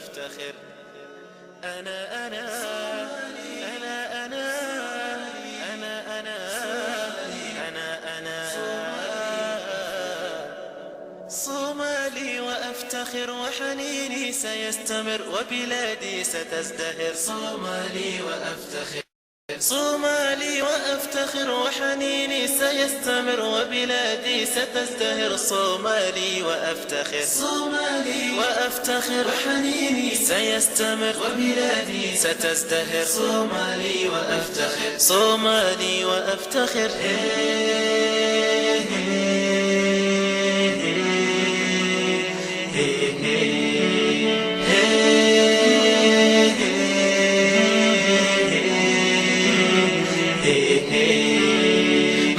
وأفتخر. أنا أنا أنا أنا أنا أنا أنا أنا صومالي وأفتخر، وحنيني سيستمر، وبلادي ستزدهر. صومالي وأفتخر، صومالي وأفتخر، وحنيني سيستمر، وبلادي ستزدهر. صومالي وأفتخر، صومالي وأفتخر، وحنيني سيستمر، وبلادي ستزدهر. صومالي وأفتخر، صومالي وأفتخر.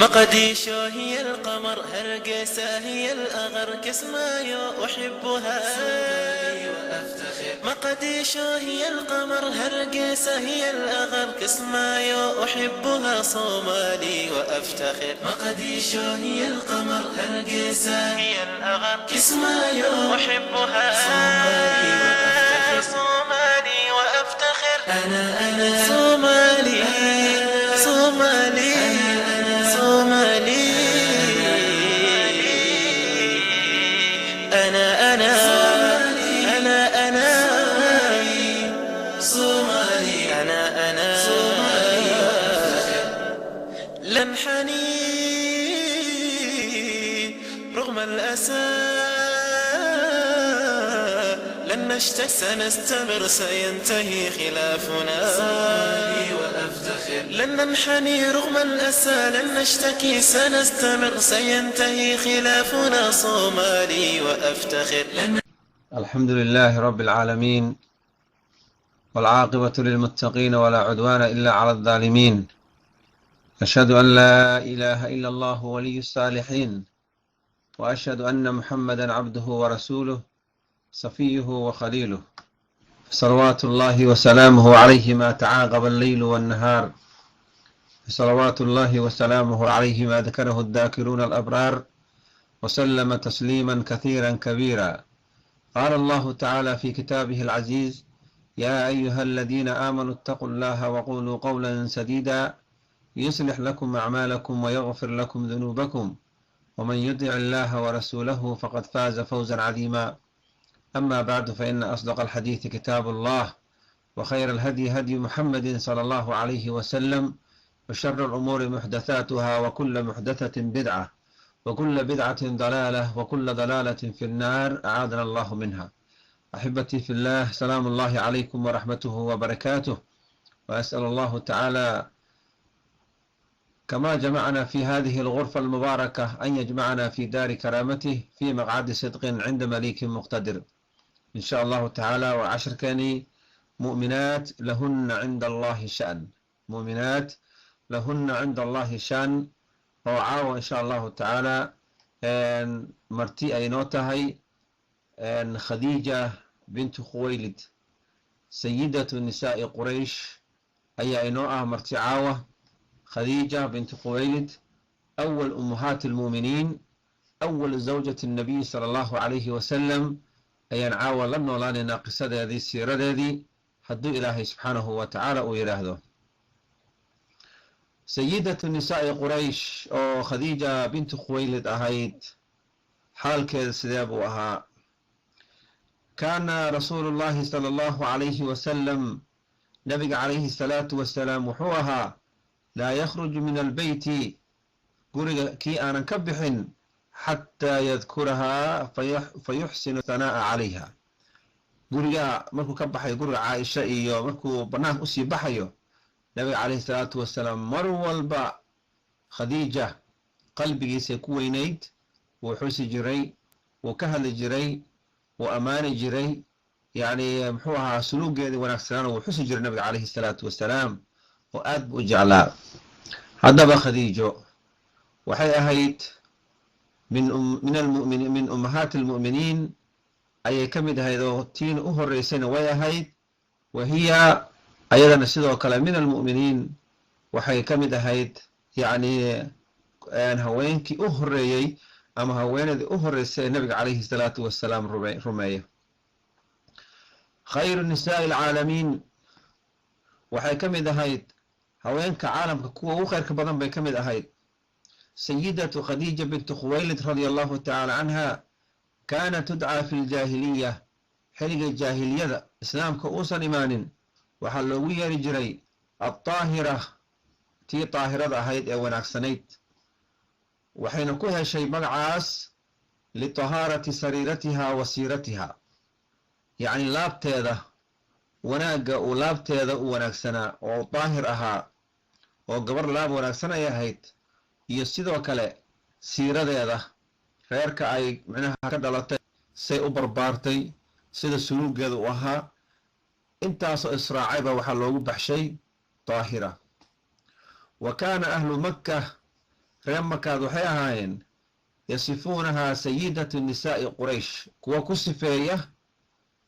مقديشو هي القمر، هرقسة هي الأغر، كسمايو أحبها. مقديشو هي القمر، هرقسة هي الأغر، كسمايو أحبها. صومالي وأفتخر. مقديشو هي القمر، هرقسة هي الأغر، كسمايو أحبها. صومالي وأفتخر، صومالي وأفتخر. أنا أنا صومالي، صومالي، صومالي. أنا أنا أنا أنا صومالي، أنا أنا لنحني رغم الأسى، لن نشتك، سنستمر، سينتهي خلافنا. وأفتخر. لن ننحني رغم الأسى، لن نشتكي، سنستمر، سينتهي خلافنا. صومالي وأفتخر. لن الحمد لله رب العالمين، والعاقبة للمتقين، ولا عدوان إلا على الظالمين. أشهد أن لا إله إلا الله ولي الصالحين، وأشهد أن محمدا عبده ورسوله، صفيه وخليله، صلوات الله وسلامه عليه ما تعاقب الليل والنهار، صلوات الله وسلامه عليه ما ذكره الذاكرون الأبرار، وسلم تسليما كثيرا كبيرا. قال الله تعالى في كتابه العزيز: يا أيها الذين آمنوا اتقوا الله وقولوا قولا سديدا يصلح لكم أعمالكم ويغفر لكم ذنوبكم، ومن يطع الله ورسوله فقد فاز فوزا عظيما. أما بعد، فإن أصدق الحديث كتاب الله، وخير الهدي هدي محمد صلى الله عليه وسلم، وشر الأمور محدثاتها، وكل محدثة بدعة، وكل بدعة ضلالة، وكل ضلالة في النار، أعاذنا الله منها. أحبتي في الله، سلام الله عليكم ورحمته وبركاته، وأسأل الله تعالى كما جمعنا في هذه الغرفة المباركة أن يجمعنا في دار كرامته في مقعد صدق عند مليك مقتدر إن شاء الله تعالى. وعشركني مؤمنات لهن عند الله شأن، مؤمنات لهن عند الله شأن. Oo caawa insha Allahu tacaala marti ay noo tahay Khadiija bintu Khuwaylid, sayidatu nisaa'i Quraysh, ayaa inoo ah marti caawa. Khadiija bintu Khuwaylid, awal ummahaati almu'miniin, awal zawjati الnabiy sala Allahu calayhi wasalam, ayaan caawa la noolaanaynaa qisadeedii, siiradeedii, hadduu Ilaahay subxaanahu wa tacaala uu yidhaahdo. Sayidatu nisaa'i Quraysh oo Khadiija bintu Khuwaylid ahayd, xaalkeeda sidee buu ahaa? Kaana rasuulu llahi sala Allahu calayhi wasalam, nabiga calayhi salaatu wasalaam wuxuu ahaa laa yakhruju min albeyti, guriga kii aanan ka bixin, xataa yadkurahaa fayuxsinu thanaa'a calayha. Guriga markuu ka baxayo, guriga Caaisha, iyo markuu bannaanka usii baxayo, nabiga calayhi salaatu wasalaam mar walba Khadiija qalbigiisay ku weynayd. Wuu xusi jiray, wuu ka hadli jiray, wuu ammaani jiray, yacni muxuu ahaa suluugeedii wanaagsanaana wuu xusi jiray nabiga calayhi salaatu wasalaam, oo aad buu u jeclaa. Haddaba Khadiijo waxay ahayd min ummahaati almu'miniin ayay ka mid ahayd, oo tiina u horeysayna way ahayd. Wa hiya ayadana sidoo kale min almu'miniin, waxay ka mid ahayd yacni haweenkii u horeeyey ama haweeneydii u horeysay ee nabiga calayhi salaatu wasalaam rumeeya. Khayru nisaa'i alcaalamiin, waxay ka mid ahayd haweenka caalamka kuwa ugu khayrka badan bay ka mid ahayd. Sayidatu Khadiija bintu Khuwaylid radia allahu tacaala canha kaanat tudcaa fi ljaahiliya, xilliga jaahiliyada islaamka uusan imaanin waxaa loogu yeeri jiray altaahira, tii daahirada ahayd ee wanaagsanayd. Waxayna ku heshay magacaas litahaarati sariiratiha wa siiratiha, yacni laabteeda wanaagga uu laabteeda u wanaagsanaa oo daahir ahaa, oo gabar laab wanaagsan ay ahayd, iyo sidoo kale siiradeeda, reerka ay micnaha ka dhalatay, say u barbaartay, sida suluugeeda u ahaa, intaasoo israacayba waxaa loogu baxshay daahira. Wa kaana ahlu Makka, reer Makaad waxay ahaayeen yasifuunahaa sayidatu nisaa'i Quraysh, kuwa ku sifeeya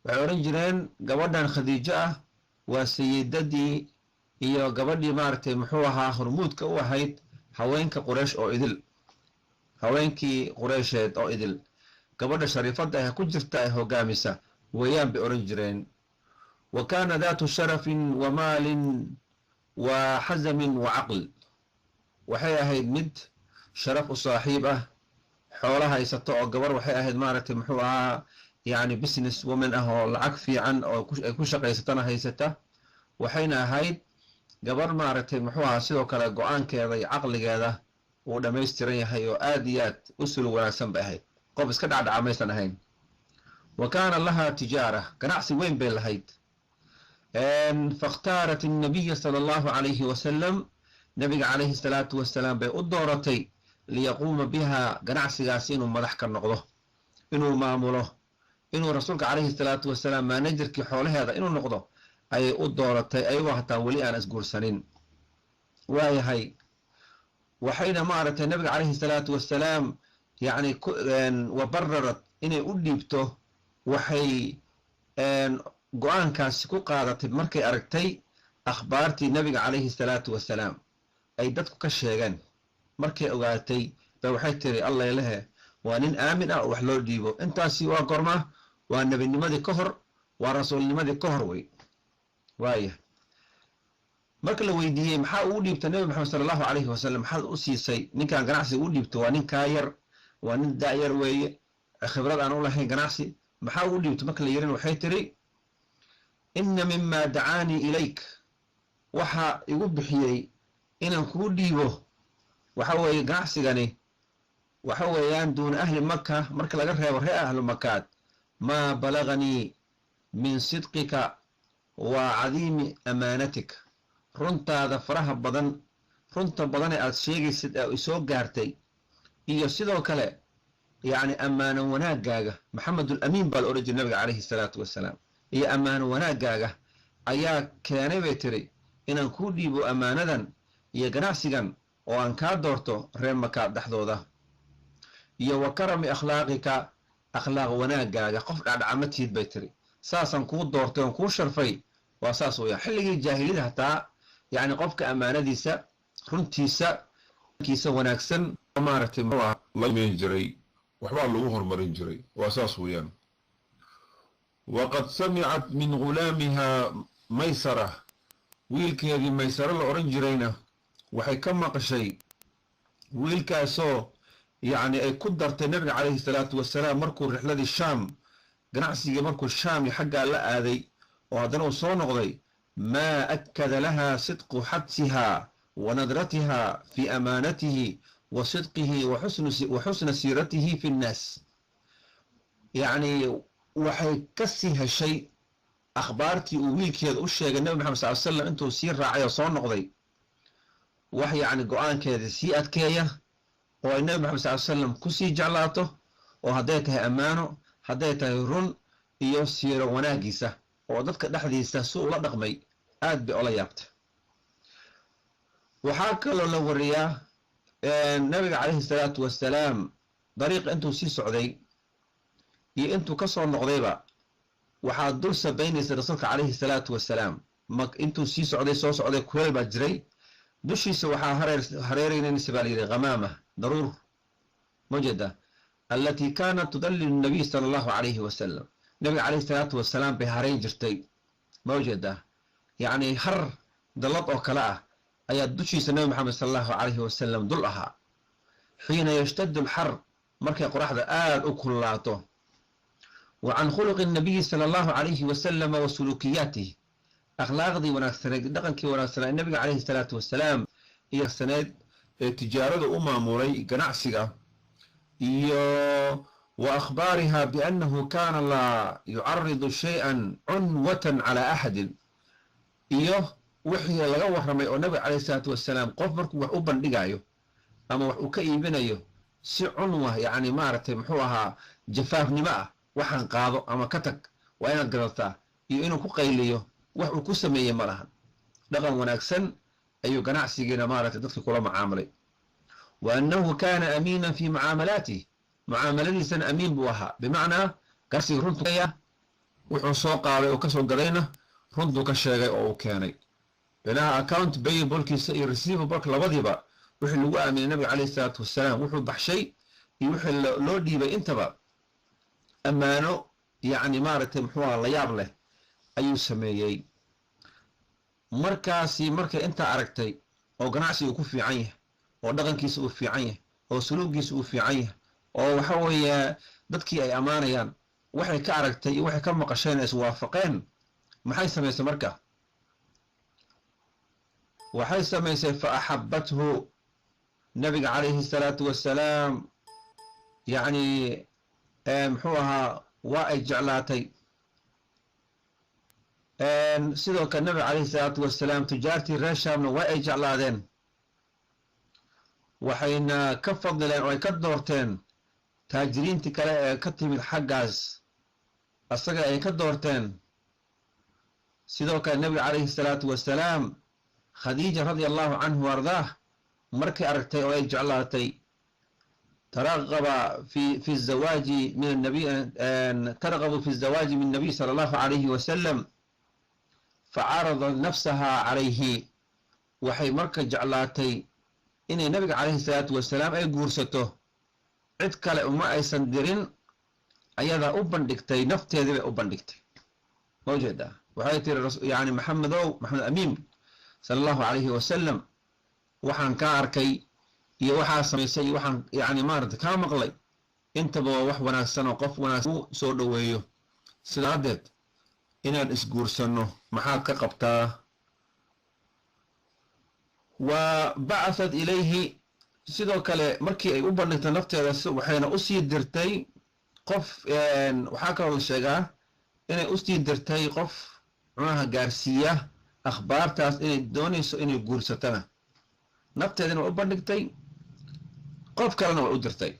waxay odhan jireen gabadhan Khadiijo ah waa sayidadii iyo gabadhii maaragtay muxuu ahaa hormuudka u ahayd haweenka Quraysh oo idil, haweenkii Qureysheed oo idil gabadha shariifadda ah ku jirta ee hogaamisa weeyaan bay odhan jireen. Wa kaana daatu sharafin wa maalin wa xasamin wa caql, waxay ahayd mid sharaf u saaxiib ah, xoolo haysato, oo gabar waxay ahayd maaragtay muxuu ahaa yacni business woman ah oo lacag fiican oo ay ku shaqaysatana haysata. Waxayna ahayd gabar maaragtay muxuu ahaa sidoo kale go-aankeeda iyo caqligeeda uu dhammaystiran yahay oo aad iyo aad u sulug wanaagsan bay ahayd, qof iska dhacdhaca maysan ahayn. Wa kaana lahaa tijaara, ganacsi weyn bay lahayd. Fakhtaarat annabiya sala allahu calayhi wasalam, nabiga calayhi salaatu wasalaam bay u dooratay liyaquuma biha, ganacsigaasi inuu madax ka noqdo, inuu maamulo, inuu rasuulka calayhi salaatu wasalaam maanajerkii xoolaheeda inuu noqdo ayay u dooratay, ayagoo hataa weli aan isguursanin. Waayahay, waxayna maaragtay nabiga calayhi salaatu wasalaam yacni wa bararad inay u dhiibto. Waxay go-aankaasi ku qaadatay markay aragtay akhbaartii nabiga calayhi salaatu wasalaam ay dadku ka sheegeen. Markay ogaatay ba waxay tiri, Allay lehe, waa nin aamin ah oo wax loo dhiibo. Intaasi waa gorma? Waa nebinimadii ka hor, waa rasuulnimadii ka hor wey. Waaya, marka la weydiiyey maxaa ugu dhiibta Nebi Maxamed sala allahu calayhi wasalam, maxaad u siisay ninkan ganacsiga u dhiibto, waa nin kaa yar, waa nin da-yar weeye, khibrad aan u lahayn ganacsi, maxaa ugu dhiibto marka la yirin, waxay tiri, inna mima dacaanii ilayk, waxa igu bixiyey inaan kuu dhiibo waxa weeye ganacsigani waxa weeyaan duuna ahli Maka, marka laga reebo ree ahlu Makaad, maa balaganii min sidqika wa cadiimi amaanatik, runtaada faraha badan, runta badane aada sheegaysid ee isoo gaartay, iyo sidoo kale yacni ammaano wanaaggaaga. Maxamedul Amiin baa la odhan jiray nabiga calayhi salaatu wasalaam. Iyo ammaano wanaaggaaga ayaa keenay bay tiri inaan kuu dhiibo ammaanadan iyo ganacsigan oo aan kaa doorto reer Makaad dhexdooda, iyo wa karami akhlaaqika, akhlaaq wanaaggaaga, qof dhacdhacama tiid bay tiri, saasaan kuu doortay oon kuu sharfay. Waa saas weeyaan xilligii jaahiliyada hataa yacni qofka ammaanadiisa, runtiisa, kiisa wanaagsan maaragtay la iman jiray, waxbaa lagu horumarin jiray. Waa saas weeyaan. Waqad samicat min ghulaamiha Maysara, wiilkeedii Maysaro la odhan jirayna waxay ka maqashay, wiilkaasoo yacni ay ku dartay nabiga calayhi salaatu wasalaam markuu rixladii Shaam ganacsigii markuu Shaam iyo xaggaa la aaday oo haddana uu soo noqday, maa akada laha sidqu xadsiha wa nadratiha fi amaanatihi wa sidqihi wa xusna siiratihi fi nnaas. Yacni waxay ka sii heshay akhbaartii uu wiilkeeda u sheegay Nabi Maxamed sal slam intuu sii raacay oo soo noqday, wax yacni go-aankeeda sii adkeeya oo ay Nabi Maxamed sal slam kusii jeclaato, oo hadday tahay ammaano, hadday tahay run iyo siiro wanaagiisa oo dadka dhexdiisa si ula dhaqmay, aad bay ola yaabtay. Waxaa kaloo la wariyaa nabiga calayhi salaatu wasalaam dariiqa intuu sii socday iyo intuu ka soo noqdayba waxaa dul sabaynaysa rasuulka calayhi salaatu wasalaam. Intuu sii socday, soo socday, kuleel baa jiray, dushiisa waxaa hareereynaysa baa la yidhi khamaama, daruur mujeda, allatii kaanat tudallilu nabiy sala allahu calayhi wasalam. Nabiga calayhi salaatu wasalaam bay harayn jirtay. Ma ujeedaa? Yacni har dallad oo kale ah ayaa dushiisa Nabi Maxamed sala Allahu calayhi wasalam dul ahaa, xiina yashtadu alxar, markay qoraxda aada u kululaato. Wa can khuluqi nabiyi sala Allahu calayhi wasalama wa suluukiyaatih, akhlaaqdii wanaagsaneed, dhaqankii wanaagsanaa ee nabiga calayhi salaatu wasalaam iyo saneed ee tijaarada u maamulay ganacsiga, iyo wa akhbaariha biannahu kaana laa yucaridu shay-an cunwatan calaa axadin, iyo wixii laga warramay oo nabiga calayhi salaatu wasalaam qof markuu wax u bandhigayo ama wax uu ka iibinayo si cunwa, yacni maaragtay muxuu ahaa, jafaafnimo ah, waxaan qaado ama ka tag, waa inaad gadataa, iyo inuu ku qayliyo wax uu ku sameeyey ma lahan. Dhaqan wanaagsan ayuu ganacsigiina maaragtay dadka kula mucaamalay. Wa annahu kaana amiinan fii mucaamalaatih, mucaamaladiisana amiin buu ahaa, bimacnaa ganacsiga runtu wuxuu soo qaaday oo kasoo gadayna runtuu ka sheegay oo uu keenay, binaha account payablekiisa iyo receivableka labadiiba wixii lagu aaminay nabiga calayhi salaatu wasalaam, wuxuu baxshay iyo wixii loo dhiibay intaba ammaano, yacni maaragtay muxuu aha, la yaab leh ayuu sameeyey. Markaasi markay intaa aragtay oo ganacsiga uu ku fiican yahay, oo dhaqankiisa uu fiican yahay, oo suluugiisa uu fiican yahay, oo waxa weeye dadkii ay ammaanayaan, waxay ka aragtay iyo waxay ka maqasheen ay iswaafaqeen, maxay samaysay marka? Waxay samaysay fa axabbathu, nabiga calayhi salaatu wasalaam yacni muxuu ahaa, waa ay jeclaatay. Sidoo kale nabiga calayhi salaatu wasalaam tujaartii reer Shaamna waa ay jeclaadeen, waxayna ka fadileen oo ay ka doorteen taajiriintii kale ee ka timid xaggaas, asaga ay ka doorteen. Sidoo kale nabiga calayhi salaatu wasalaam Khadiija radia Allahu canhu ardaah markay aragtay oo ay jeclaatay, taraqaba fi zawaaji min annabiy, targabu fi zawaaji min nabiy sala Allahu calayhi wasalam, facaradat nafsaha calayhi. Waxay marka jeclaatay inay nabiga calayhi salaatu wasalaam ay guursato. Cid kale uma aysan dirin, ayadaa u bandhigtay, nafteedii bay u bandhigtay. Ma ujeedaa? Waxay tiri, yani Maxamedow, Maxamed Amiin sala Allahu calayhi wasalam, waxaan kaa arkay iyo waxaa samaysay iyo waxaan yani maarata kaa maqlay intaba waa wax wanaagsan oo qof wanaagsan u soo dhoweeyo. Sidaa haddeed inaan isguursanno maxaad ka qabtaa? Wa bacathad ilayhi, sidoo kale markii ay u bandhigtay nafteeda waxayna usii dirtay qof. Waxaa kaloo la sheegaa inay usii dirtay qof cunaha gaarsiiya akhbaartaas inay doonayso inay guursatana. Nafteedina way u bandhigtay, qof kalena way u dirtay.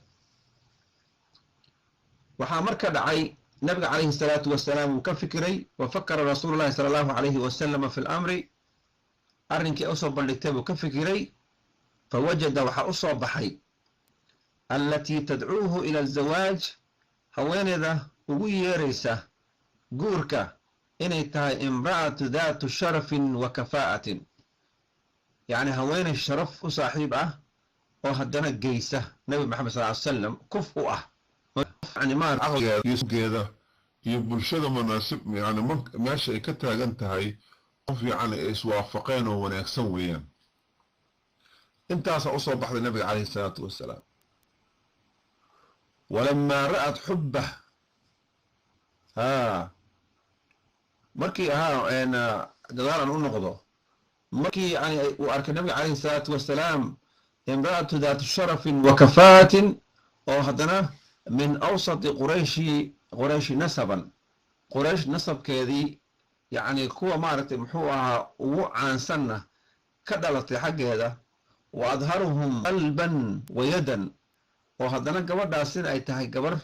Waxaa marka dhacay nabiga calayhi salaatu wasalaam wuu ka fikiray. Wa fakara rasuulu llahi sala Allahu calayhi wasalama fi lamri, arrinkii usoo bandhigtay buu ka fikiray. Fawajada, waxaa u soo baxay, allatii tadcuuhu ila azawaaj, haweeneyda ugu yeeraysa guurka, inay tahay imra'atu daatu sharafin wa kafaa'atin, yacni haweeney sharaf u saaxiib ah oo haddana geysa Nabi Maxamed sal ly salam kuf u ah. Yani caqligeeda iyo bulshada munaasib, yani meesha ay ka taagan tahay qof fiican ay iswaafaqeen oo wanaagsan weeyaan. Intaasaa usoo baxday nabiga calayhi salaatu wasalaam. Walamaa ra'at xubbah, ha markii ahaa gadaalan u noqdo, markii yani uu arkay nabiga calayhi salaatu wasalaam imra'atu daatu sharafin wa kafaatin oo haddana min awsati qurayshi, qurayshi nasaban, Quraysh nasabkeedii yacni kuwa maaragtay muxuu ahaa ugu caansanna ka dhalatay xaggeeda, wa adharuhum qalban wa yadan, oo haddana gabadhaasina ay tahay gabar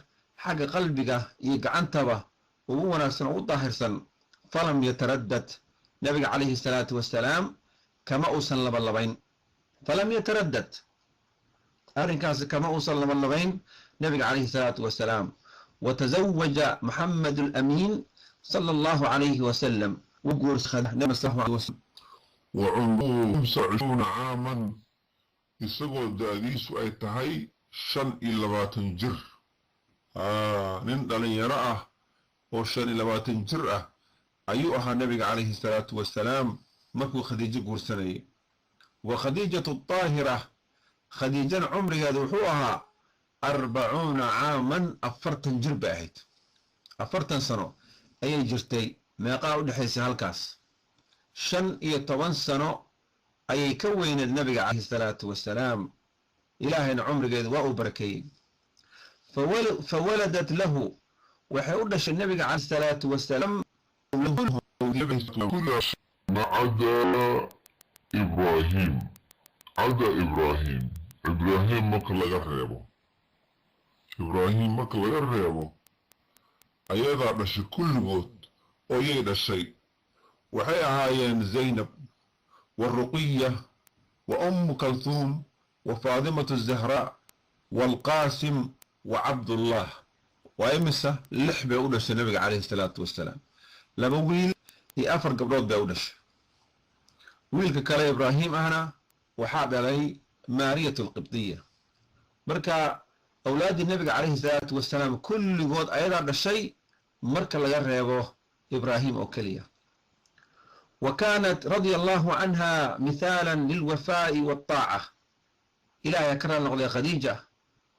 xagga qalbiga iyo gacantaba ugu wanaagsan oo u daahirsan, falam yataraddad, nabiga calayhi salaatu wasalaam kama uusan labalabayn. Falam yataraddad, arrinkaasi kama uusan labalabayn nabiga calayhi salaatu wasalaam. Watazawaja Maxamed alamiin sala Allahu calayhi wasalam. Wa cumruhu 25 caaman, isagoo da-diisu ay tahay 25 jir, nin dhalinyaro ah. Oo 25 jir ah ayuu ahaa nabiga calayhi salaatu wasalaam markuu Khadiijo guursanayay. Wa Khadiijatu Daahira, Khadiijana cumrigeeda wuxuu ahaa 40 caaman, 40 jir bay ahayd, 40 sano ayay jirtay. Meeqaa u dhexaysay halkaas? 15 sano ayay ka weyneed nabiga calayhi salaatu wasalaam. Ilaahayna cumrigeeda waa uu barakeeyey. Fawaladat lahu, waxay u dhashay nabiga calayhi salaatu wasalaam ما عدا إبراهيم، عدا إبراهيم. إبراهيم marka laga reebo، Ibraahim marka laga reebo, ayadaa dhashay kulligood. Oo yay dhashay? Waxay ahaayeen Zaynab wa Ruqiya wa Ummu Kalhuum wa Faadimatu Zahraa waalqaasim wa Cabdullah. Waa imisa? Lix bay u dhashay nabiga calayhi salaatu wasalaam, laba wiil iyo afar gabdhood bay u dhashay. Wiilka kale Ibraahim ahna waxaa dhalay Maariyat Alqibdiya. Marka awlaaddii nabiga calayhi salaatu wasalaam kulligood ayadaa dhashay marka laga reebo Ibraahim oo keliya. Wa kaanat radia allahu canha mithaalan lilwafaa'i waltaaca. Ilaahay ka raal noqday, Khadiija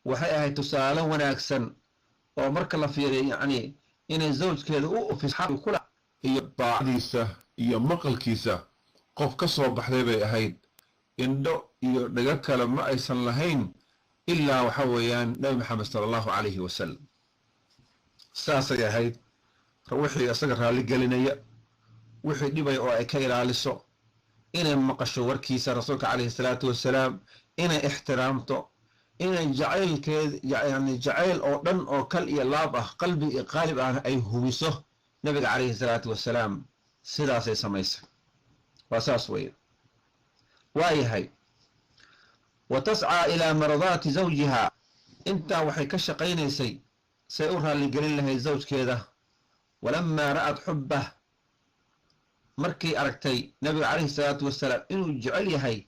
waxay ahayd tusaale wanaagsan oo marka la fiiriyo, yacni, inay zawjkeeda u ofiso xaqi kula iyo daacadiisa iyo maqalkiisa. Qof ka soo baxday bay ahayd, indho iyo dhago kale ma aysan lahayn ilaa waxa weeyaan Nabi Maxamed sala Allahu calayhi wasalam. Saasay ahayd, wixii isaga raalli gelinaya, wixii dhibaya oo ay ka ilaaliso, inay maqasho warkiisa rasuulka calayhi salaatu wasalaam, inay ixtiraamto, inay jacaylkeed, yani jacayl oo dhan oo kal iyo laab ah, qalbi iyo qaalib ahna ay hubiso nabiga calayhi salaatu wasalaam. Sidaasay samaysay, waa saas weeye. Waa yahay. Wa tascaa ilaa maradaati zawjiha, intaa waxay ka shaqaynaysay say u raalligelin lahayd zawjkeeda. Walamaa ra'at xubbah, markay aragtay nabiga calayhi salaatu wasalaam inuu jecel yahay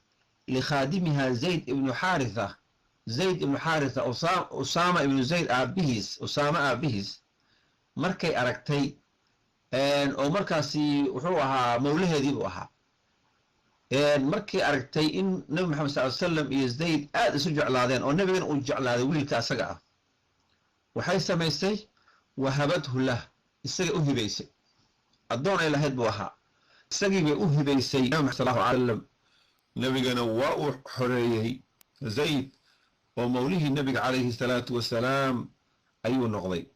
likhaadimiha Zayd ibnu Xaaritha, Zayd ibnu Xaaritha, Usaama ibnu Zayd aabihiis, Usaama aabihiis, markay aragtay oo markaasi wuxuu ahaa mawlaheedii buu ahaa, markay aragtay in Nabi Maxamed sal ly slam iyo Zayd aada isu jeclaadeen oo nebigana uu jeclaaday wiilka asaga ah, waxay samaysay wahabadhu lah, isaga u hibaysay. Addoon ay lahayd buu ahaa, isagii bay u hibaysay Nabi Maxamed sal Allahu alay slam. Nebigana waa uu xoreeyey Zayd oo mawlihii nabiga calayhi salaatu wasalaam ayuu noqday.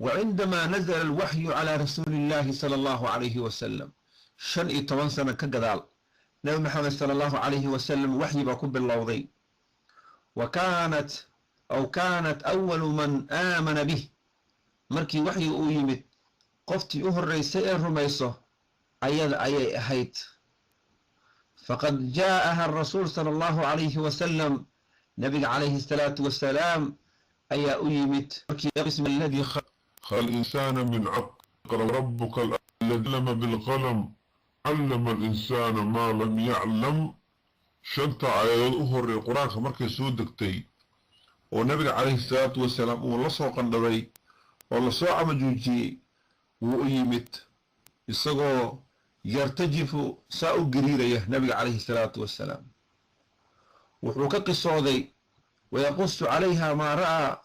وعندما نزل الوحي على رسول الله صلى الله عليه وسلم، 15 sano ka gadaal Nabi Maxamed sala Allahu calayhi wasalam waxyi baa ku bilowday. Wa kaanat aw kaanat awalu man aamana bih, markii waxyiga uu yimid qoftii u horreysay ee rumayso ayada ayay ahayd. Faqad jaa'aha arasuul sala Allahu calayhi wasalam, nabiga calayhi salaatu wasalaam ayaa u yimid markii الذي خلق الإنسان من عقل ربك الذي علم بالقلم علم الإنسان ما لم يعلم. Shanta aayadood u horreeyay Qur-aanka markay soo degtay oo nabiga calayhi salaatu wasalaam uu la soo qandhabay oo lasoo camajuujiyey, wuu u yimid isagoo yartajifu, saa u gariiraya nabiga calayhi salaatu wasalaam. Wuxuu ka qisooday wayaqusu calayha maa ra'aa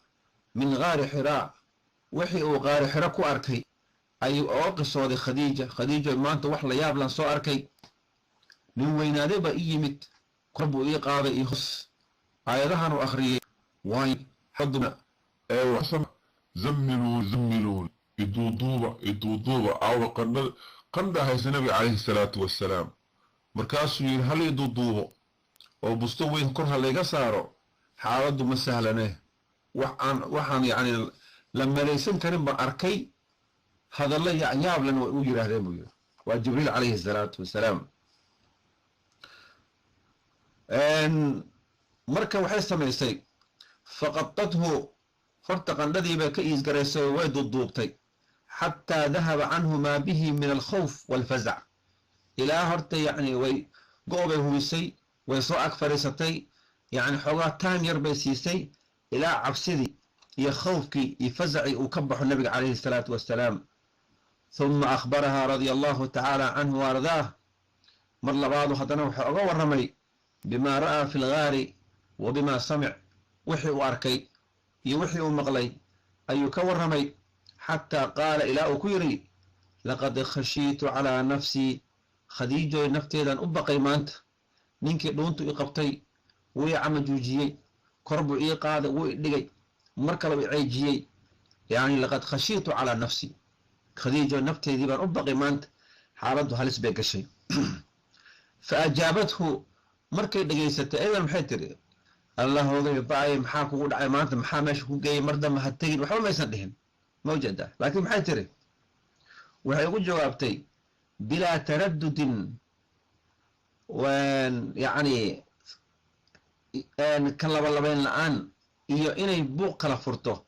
min gaari Xiraa, wixii uu qaari Xiro ku arkay ayuu oga qisooday Khadiija. Khadiija, maanta wax la yaab lan soo arkay, nin weynaaday baa ii yimid, kor buu ii qaaday iyo hos, aayadahan uu akhriyey. زملوا زملون، iduuduuba, iduuduuba. Aawa qandha? Qandha haysa nabiga calayhi salaatu wasalaam. Markaasuu yidhi hal iduuduubo oo busto weyn kor ha layga saaro, xaaladdu ma sahlane, wax aan waxaan yacni la malaysan karin baan arkay, hadallo yaablan way u yidhaahdeen buu yidhi. Waa Jibriil calayhi salaatu wasalaam. Marka waxay samaysay faqadathu, horta qandhadii bay ka iisgaraysay oo way duuduubtay, xataa dahaba canhu maa bihi min alkhawf waalfazac. Ilaa horta yacni way go' bay huwisay, way soo ag fadhiisatay, yacni xoogaa time yar bay siisay ilaa cabsidii Iyo khawfkii iyo fasacii uu ka baxo nabiga calayhi salaatu wassalaam. Huma akhbarahaa radia allahu tacaala canhu wa ardaah. Mar labaadu haddana wuxuu oga warramay bimaa ra'aa fi lgaari wa bimaa samic, wixii uu arkay iyo wixii uu maqlay ayuu ka warramay, xataa qaala, ilaa uu ku yidhi: "Laqad khashiitu calaa nafsii, Khadiijoy, nafteedan u baqay maanta. Ninkii dhuuntu i qabtay, wuu i camajuujiyey, kor buu ii qaaday, wuu i dhigay, mar kale u i ceejiyey. Yacni laqad khashiitu calaa nafsii, Khadiijo, nafteedii baan u baqay maanta, xaaladdu halis bay gashay." Fa ajaabathu, markay dhegaysatay ayadan maxay tiri? "Allah hoogay, ba-ay, maxaa kugu dhacay maanta? Maxaa meesha ku geeyey? Mar dambe ha tegin." Waxba maysan dhihin, ma ujeedaa? Laakiin maxay tiri? Waxay ugu jawaabtay bilaa taraddudin, yacni ka labalabayn la-aan iyo inay buuq kala furto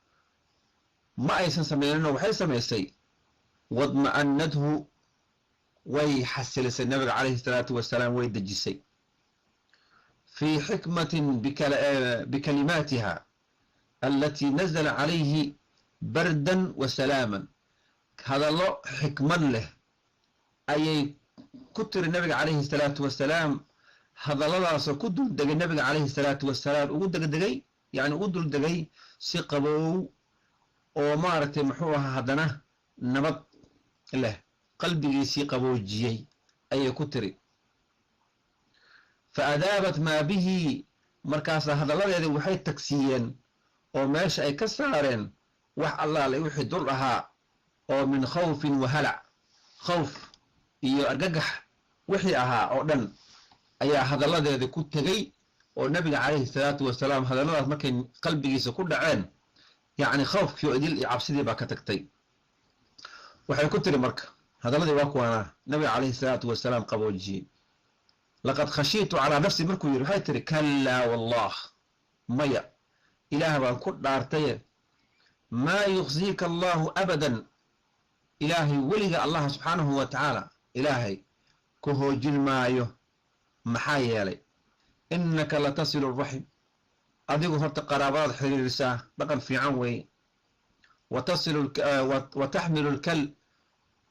ma aysan sameyninoo waxay samaysay, wadma'anadhu, way xasilisay nabiga calayhi salaatu wasalaam, way dejisay fii xikmatin bikalimaatiha alatii nazala calayhi bardan wa salaaman. Hadallo xikmad leh ayay ku tiri nabiga calayhi salaatu wasalaam, hadalladaasoo ku duldegay nabiga calayhi salaatu wasalaam, ugu degdegay, yani ugu duldegay si qabow oo maaragtay muxuu ahaa, haddana nabad leh, qalbigiisii qaboojiyey ayay ku tiri. Fa adaabat maa bihi, markaasaa hadalladeedii waxay tagsiiyeen oo meesha ay ka saareen wax allaale wixii dul ahaa oo min khawfin wa halac, khawf iyo argagax wixii ahaa oo dhan ayaa hadalladeedii ku tegey, oo nabiga calayhi salaatu wasalaam hadalladaas markay qalbigiisa ku dhaceen, yacni khawfkii oo idil iyo cabsidii baa ka tagtay. Waxay ku tiri marka, hadalladii waa kuwaanaa nabiga calayhi salaatu wasalaam qaboojiyey. "Laqad khashiitu calaa nafsi" markuu yidhi, waxay tiri: "Kallaa wallah, maya, Ilaah baan ku dhaartaye, maa yukhziika Allahu abadan, Ilaahay weliga, Allah subxaanahu wa tacaala, Ilaahay ku hoojin maayo. Maxaa yeelay, innaka latasilu araxim, adigu horta qaraabadaad xiriirisaa, dhaqan fiican weeye. Wa tasilu wa taxmilu lkal,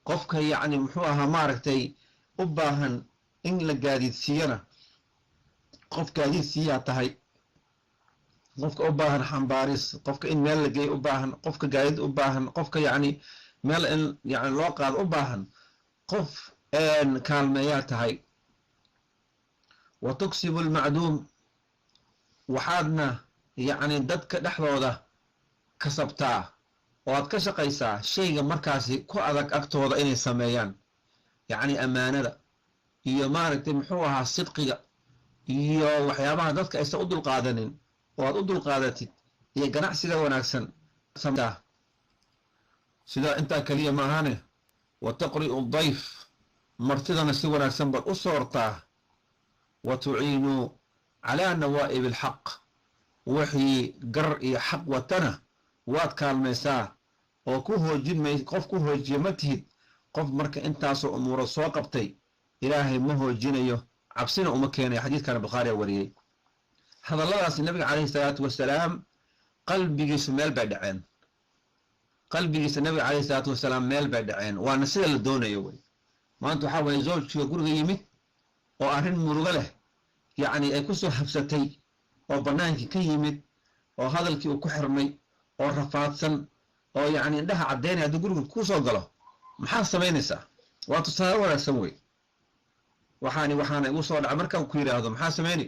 qofka yacni muxuu ahaa maaragtay u baahan in la gaadiidsiiyana qof gaadiid siiyaa tahay, qofka u baahan xambaaris, qofka in meel la geeyo u baahan, qofka gaadiid u baahan, qofka yacni meel in yani loo qaado u baahan, qof kaalmeeyaa tahay. Wa tuksibu almacduum, waxaadna yacni dadka dhexdooda kasabtaa oo aad ka shaqaysaa shayga markaasi ku adag agtooda inay sameeyaan, yacni ammaanada iyo maaragtay muxuu ahaa sidqiga iyo waxyaabaha dadka aysan u dulqaadanin oo aad u dulqaadatid iyo ganacsiga wanaagsan. Sidaa intaa keliya maahane, wa taqri'u dayf, martidana si wanaagsan baad u soortaa. Wa tuciinu calaa nawaa'ib alxaq, wixii gar iyo xaq watana waad kaalmaysaa oo ku hoojin may, qof ku hoojiya ma tihid." Qof marka intaasoo umuuro soo qabtay, Ilaahay ma hoojinayo, cabsina uma keenayo. Xadiidkana Bukhaariya wariyey. Hadalladaasi nabiga calayhi salaatu wasalaam qalbigiisu meel bay dhaceen, qalbigiisa nabiga calayhi salaatu wasalaam meel bay dhaceen, waana sida la doonayo wey. Maanta waxaa waye zawjkiga guriga yimid oo arrin murugo leh yacni ay kusoo habsatay, oo bannaankii ka yimid, oo hadalkii uu ku xirmay, oo rafaadsan, oo yacni indhaha caddaynaya, hadduu guriga kusoo galo maxaad samaynaysaa? Waa tusaale wanaagsan wey. Waxaana igu soo dhacay markaan ku yidhaahdo, maxaa samayni?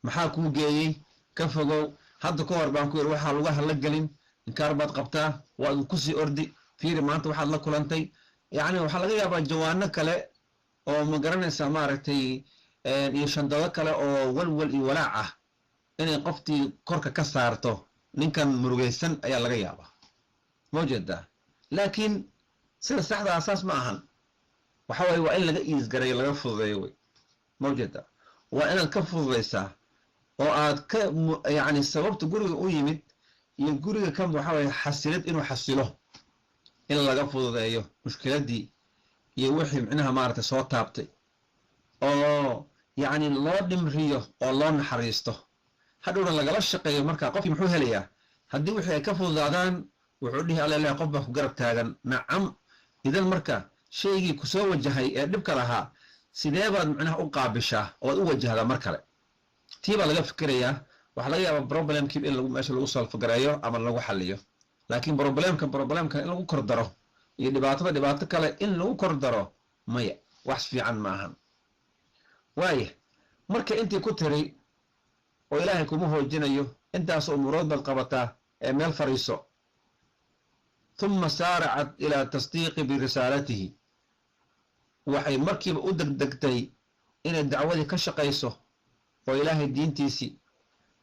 Maxaa kuu geeyey? Ka fogow. Hadda ka hor baan ku yidhi waxaa lugaha la gelin, inkaar baad qabtaa, waad kusii ordi. Fiiri maanta waxaad la kulantay. Yacni waxaa laga yaabaa jawaano kale oo ma garanaysaa maaragtay iyo shandado kale oo walwal iyo walaac ah inay qoftii korka ka saarto ninkan murugaysan ayaa laga yaabaa, ma ujeedaa? Laakiin sida saxdaa saas ma ahan. Waxa waye waa in laga iisgarayo, laga fududeeyo wey, ma ujeedaa? Waa inaad ka fududaysaa oo aad ka yacni sababta guriga u yimid iyo guriga kan waxa waye xasilid, inuu xasilo, in laga fududeeyo mushkiladdii iyo wixii micnaha maaragtay soo taabtay, oo yacni loo dhimriyo oo loo naxariisto, hadhowna lagala shaqeeyo. Marka qofkii muxuu helayaa? Haddii wixii ay ka fududaadaan, wuxuu dhihi, "Alla ilahi, qof baa ku garab taagan." Nacam. Idan marka shaygii kusoo wajahay ee dhibka lahaa, sidee baad micnaha u qaabishaa ood u wajahdaa? Mar kale tii baa laga fikirayaa. Waxaa laga yaabaa problemkii in lagu meesha lagu solve gareeyo ama lagu xaliyo, laakiin problemkan in lagu kor daro iyo dhibaatada dhibaato kale in lagu kor daro, maya, wax fiican ma ahan. Waaya, marka intii ku tiri oo Ilaahay kuma hoojinayo, intaas umuurood baad qabataa ee meel fariiso. ثم سارعت إلى تصديق برسالته. Waxay markiiba u degdegtay inay dacwadii ka shaqayso oo Ilaahay diintiisii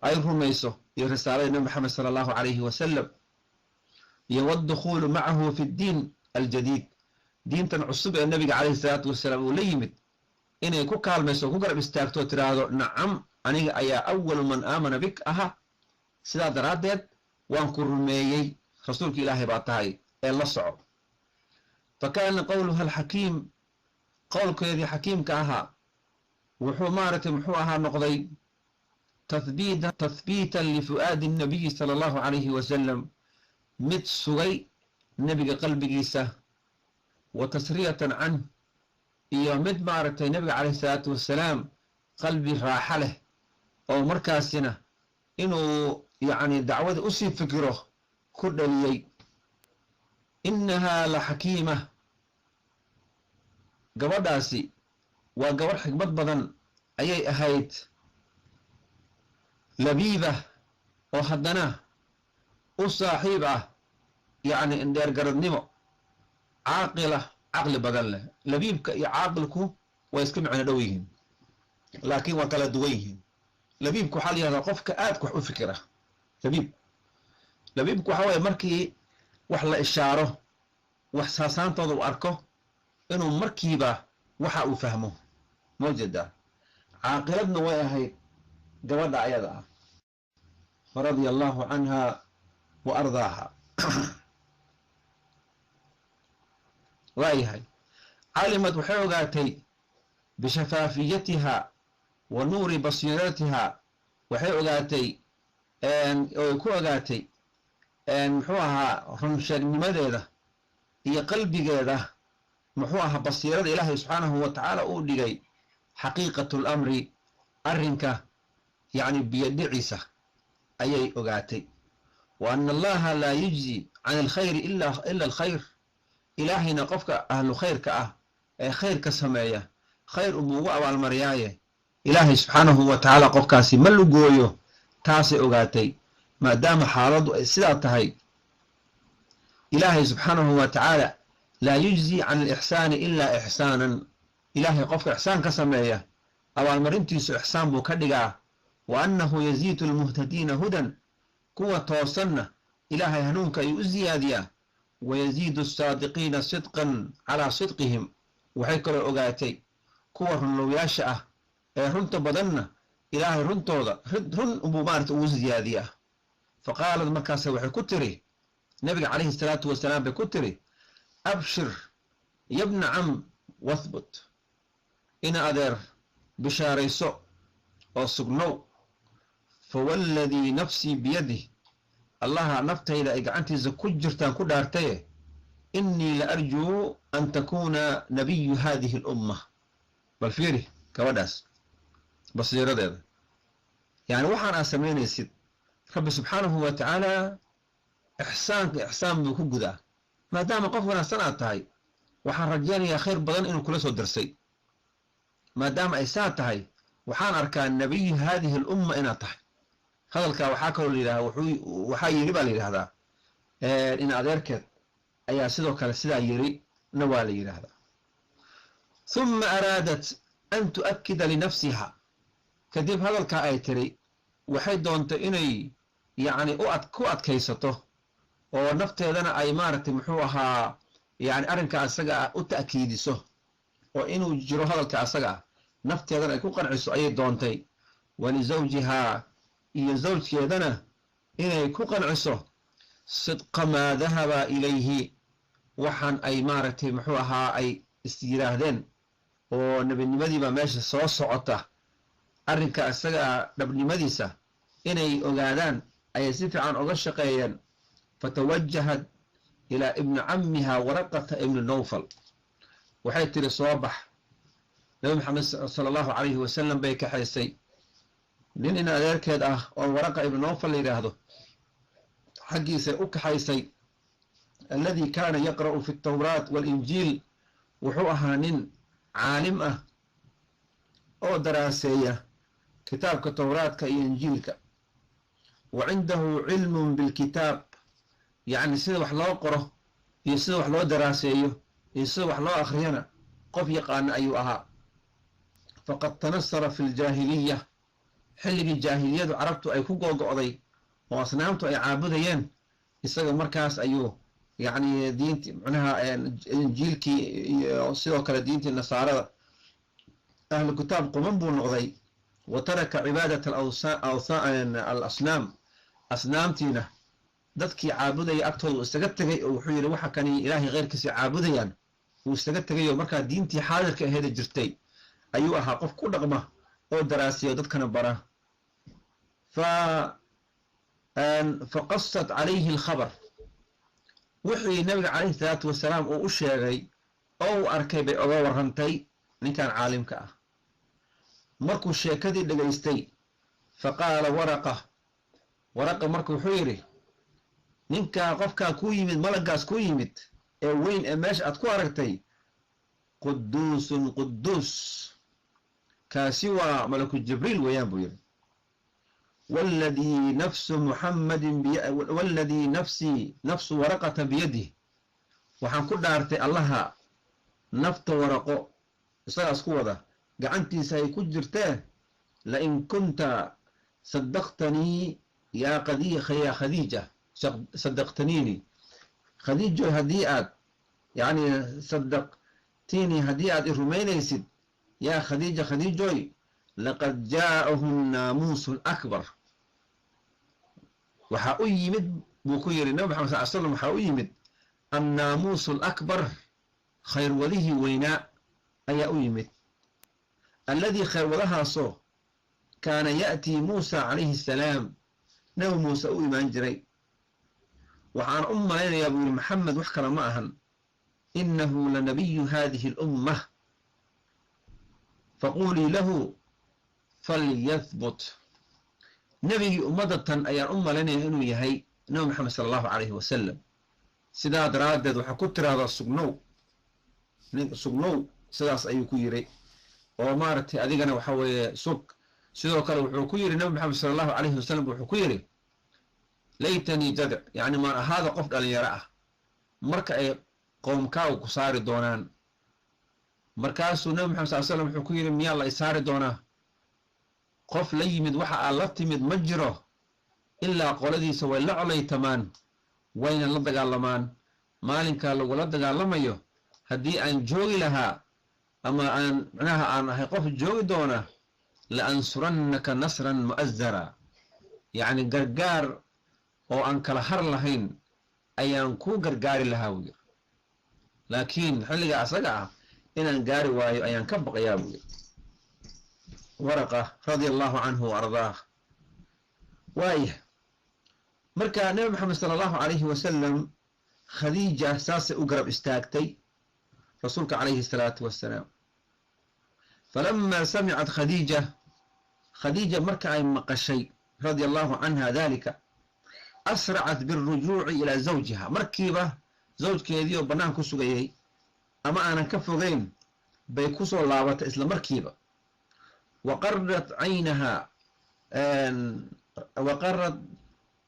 ay rumayso iyo risaaladii Nabi Maxamed sala Allahu calayhi wasalam, iyo والدخول معه في الدين الجديد, diintan cusub ee Nabiga calayhi salaatu wasalaam uu la yimid inay ku kaalmayso o ku garab istaagto, tiraahdo, "Nacam, aniga ayaa أول من آمن بك aha, sidaa daraaddeed waan ku rumeeyey, rasuulka Ilaahay baa tahay ee la soco." فكان قولها الحكيم, qowlkeedii xakiimka ahaa wuxuu maaragtay muxuu ahaa noqday تثبيتا لفؤاد النبي sala Allahu calayhi wasalam, mid sugay Nebiga qalbigiisa, وتسرية canh, iyo mid maaragtay Nebiga calayhi salaatu wasalaam qalbi raaxa leh oo markaasina inuu yacni dacwada usii fikiro ku dhaliyey. إنها لحكيمة, gabadhaasi waa gabadh xikmad badan ayay ahayd, لبيبة, oo haddana u saaxiib ah yacni indheer garadnimo, عاقلة, caqli badan leh. Labiibka iyo caaqilku way iska micno dhow yihiin, laakiin waa kala duwan yihiin. Labiibku waxaa la yihahdaa qofka aadka wax u fikira. Labiibku waxa waye markii wax la ishaaro, wax saasaantooda uu arko, inuu markiiba waxa uu fahmo mawjada. Caaqiladna way ahayd gabadha ayada ah. فرضي الله عنها وأرضاها. Waayahay, علمت, waxay ogaatay, بشفافيتها ونور بصيرتها, waxay ogaatay oy ku ogaatay muxuu ahaa runsheegnimadeeda iyo qalbigeeda muxuu ahaa basiirada Ilaahay subxaanahu wa tacaala uu dhigay, حقيقة الأمر, arrinka yacni biyadhiciisa ayay ogaatay, وأن الله لا يجزي عن الخير إلا الخير. Ilaahayna qofka ahlu khayrka ah ee khayrka sameeya khayr unbuu ugu abaalmariyaaye, Ilaahay subxaanahu wa tacaala qofkaasi ma lugooyo. Taasay ogaatay. Maadaama xaaladdu ay sidaa tahay, Ilaahay subxaanahu wa tacaala لا يجزي عن الإحسان إلا إحسانا, Ilaahay qofka ixsaan ka sameeya abaalmarintiisu ixsaan buu ka dhigaa, وأنه يزيد المهتدين هدى, kuwa toosanna Ilaahay hanuunka ayuu u siyaadiyaa, ويزيد الصادقين صدقا على صدقهم. Waxay kaloo ogaatay kuwa runlowyaasha ah ee runta badanna Ilaahay runtooda run unbuu maarata ugu siyaadiyaa. فقالت, markaase waxay ku tiri Nabiga calayhi salaatu wasalaam bay ku tiri, "أبشر يا ابن عم واثبت," ina adeer bishaarayso oo sugnow. "فوالذي نفسي بيده," Allaha naftayda ay gacantiisa ku jirtaan ku dhaartaye, "إني لأرجو أن تكون نبي هذه الأمة." Bal fiiri gabadhaas basiiradeeda. Yani waxaan aad samaynaysid, Rabbi subxaanahu wa tacaala ixsaanka ixsaan buu ku gudaa. Maadaama qof wanaagsan aad tahay, waxaan rajaynayaa khayr badan inuu kula soo dirsay. Maadaama ay saa tahay, waxaan arkaa نبي هذه الأمة inaad tahay. Hadalkaa waxaa kaloo la yidhahdaa waxaa yiri baa la yidhahdaa in adeerkeed ayaa sidoo kale sidaa yiri na waa la yidhaahdaa. ثم أرادت أن تؤكد لنفسها, kadib hadalkaa ay tiri waxay doontay inay yacni u ad ku adkaysato oo nafteedana ay maaragtay muxuu ahaa yani arrinka asaga ah u ta'kiidiso oo inuu jiro hadalka asaga ah nafteedana ay ku qanciso ayay doontay, ولزوجها, iyo zawjkeedana inay ku qanciso, صدق ما ذهب إليه, waxaan ay maaragtay muxuu ahaa ay is yidhaahdeen oo nebinimadiibaa meesha soo socota, arrinka isaga ah dhabnimadiisa inay ogaadaan. Ayay si fiican uga shaqeeyeen. Fatawajahat ilaa ibni cammiha Waraqata ibni Nowfal. Waxay tiri, soo bax. Nabi Maxamed sala Allahu calayhi wasalam bay kaxaysay. Nin in adeerkeed ah oo Waraqa ibni Nowfal la yidhaahdo xaggiisay u kaxaysay, alladii kaana yaqra'u fi altawraat waalinjiil. Wuxuu ahaa nin caalim ah oo daraaseeya kitaabka Towraadka iyo Injiilka. Wa cindahu cilmun bilkitaab, yacni sida wax loo qoro iyo sida wax loo daraaseeyo iyo sida wax loo akhriyana qof yaqaana ayuu ahaa. Faqad tanasara fi ljaahiliya, xilligii jaahiliyadu Carabtu ay ku googo'day oo asnaamtu ay caabudayeen, isaga markaas ayuu yacni diinti, macnaha Injiilkii iyo sidoo kale diintii Nasaarada, ahlu kitaab quman buu noqday. Wa taraka cibaadat alasnaam, asnaamtiina dadkii caabudaya agtooda uu isaga tegay, oo wuxuu yidhi, waxa kani Ilaahay keyrkiisa caabudayaan. Wuu isaga tegay oo markaa diintii xaadirka aheeda jirtay ayuu ahaa qof ku dhaqma oo daraasiyo, dadkana bara. Fa qasat calayhi alkhabar, wixii Nabiga calayhi salaatu wasalaam uu u sheegay oo uu arkay bay oga warrantay ninkan caalimka ah. Markuu sheekadii dhegaystay, fa qaala Waraqa, Waraqa marka wuxuu yidhi, ninkaa qofkaa kuu yimid, malaggaas kuu yimid ee weyn ee meesha aad ku aragtay, quduusun quduus, kaasi waa malaku Jibriil weeyaan buu yidhi. Waladii nafsu Muxammadin, waladii nafsii nafsu Waraqata biyadih, waxaan ku dhaartay Allaha nafta Waraqo isagaas ku wada gacantiisa ay ku jirtee, lain kunta sadaqtanii yaa Khadiija, sadaqtaniini Khadiijo, haddii aad yacni sadaqtiinii, haddii aad i rumaynaysid, yaa Khadiija, Khadiijoy, laqad jaa'ahu naamuusu lakbar, waxaa u yimid buu ku yidhi Nabi Maxamed sal slam, waxaa u yimid annaamuusu alakbar, khayrwadihii weynaa ayaa u yimid, alladii khayrwadahaasoo kaana ya'tii Muusa calayhi assalaam, Nabi Muuse u imaan jiray. Waxaan u malaynayaa buu yidhi, Maxamed wax kale ma ahan, innahu lanabiyu hadihi alummah, faquulii lahu falyahbut. Nebigii ummadda tan ayaan u malaynaya inuu yahay Nabi Maxamed sala Allahu calayhi wasalam. Sidaa daraaddeed waxaa ku tiraahdaa, sugnow, sugnow. Sidaas ayuu ku yiri oo maaragtay adigana waxa weeye sug. Sidoo kale wuxuu ku yidhi Nabi Maxamed sala Allahu calayhi wasalam, wuxuu ku yidhi, laytanii jadic, yacni maan ahaada qof dhalinyaro ah marka ay qowmkaagu ku saari doonaan. Markaasuu Nabi Maxamed sal slam wuxuu ku yidhi, miyaa la isaari doonaa? Qof la yimid waxa aad la timid ma jiro ilaa qoladiisa way la colaytamaan, wayna la dagaalamaan. Maalinkaa lagula dagaalamayo haddii aan joogi lahaa ama aan macnaha aan ahay qof joogi doona, la ansurannaka nasran mu'azara, yacni gargaar oo aan kala har lahayn ayaan kuu gargaari lahaa buu yiri, laakiin xilliga asaga ah inaan gaari waayo ayaan ka baqayaa buu yiri Waraqa, radia Allahu canhu wa ardaah. Waaya, marka Nebi Maxamed sala Allahu calayhi wasalam, Khadiija saasay u garab istaagtay rasuulka calayhi salaatu wassalaam. Falama samicat Khadiija, Khadiija marka ay maqashay, radia Allahu canha, dalika, asracat biاlrujuuci ilaa zawjiha. Markiiba zawjkeedii oo bannaan ku sugayay ama aanan ka fogeyn bay kusoo laabatay isla markiiba. Waqarat caynaha, waqarat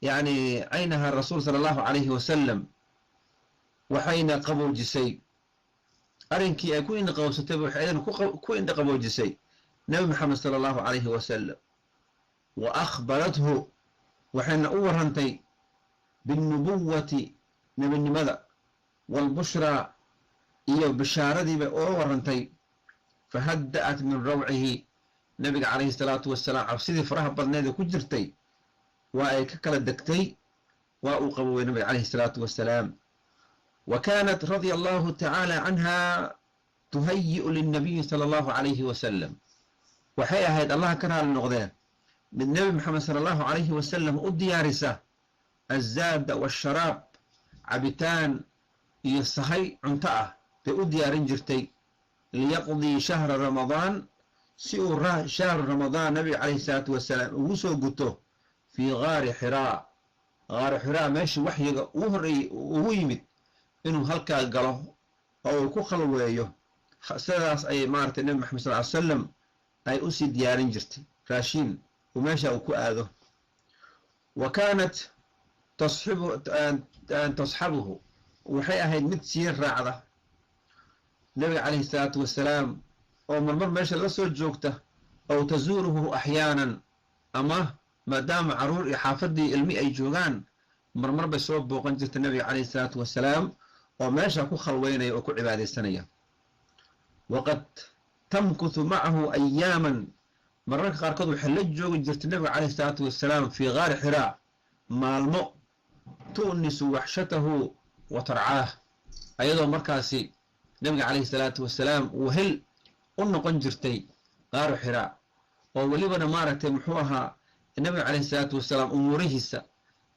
yani caynaha rasuul sala Allahu calayhi wasalam, waxayna qaboojisay arrinkii ay ku indhaqabowsatay, waxay ayadana ku indhaqaboojisay Nabi Maxamed sala Allahu calayhi wasalam. Wa akhbarathu, waxayna u warrantay, binnubuwati, nebinimada, waalbushraa, iyo bishaaradii bay uga warrantay. Fahadda'at min rawcihi, nabiga calayhi salaatu wasalaam cabsidii faraha badneed ee ku jirtay waa ay ka kala degtay, waa uu qabowey nabiga calayhi salaatu wasalaam. Wa kaanat radia Allahu tacaala canha tuhayi'u lilnabiyi sala Allahu calayhi wasalam, waxay ahayd, Allaha ka raali noqdee, Mid Nebi Maxamed sala Allahu calayhi wasalam u diyaarisa azaada waasharaab, cabitaan iyo sahay cunto ah bay u diyaarin jirtay, liyaqdii shahra Ramadaan, si uu shahru Ramadaan nabiga calayhi salaatu wasalaam ugu soo guto fii gaari Xiraa. Gaari Xiraa, meeshii waxyiga ugu horreeyey ugu yimid, inuu halkaa galo oo uu ku khalweeyo. Sidaas ayay maaragtay Nebi Maxamed sal ly salam ay usii diyaarin jirtay raashiin uu meesha uu ku aado. Wa kaanat tasxabuhu, waxay ahayd mid sii raacda nabiga calayhi salaatu wasalaam oo marmar meesha la soo joogta, aw tazuuruhu axyaanan, ama maadaama carruur iyo xaafaddii ilmi ay joogaan, marmar bay soo booqan jirta nabiga calayhi salaatu wasalaam oo meesha ku khalweynaya oo ku cibaadaysanaya. Waqad tamkuthu macahu ayaaman, mararka qaarkood waxay la joogi jirtay nabiga calayhi salaatu wasalaam fii gaari Xiraa maalmo, tu'nisu waxshatahu wa tarcaah, ayadoo markaasi nabiga calayhi salaatu wasalaam uu hel u noqon jirtay gaaru Xiraa, oo welibana maaragtay muxuu ahaa nabiga calayhi salaatu wasalaam umuurihiisa,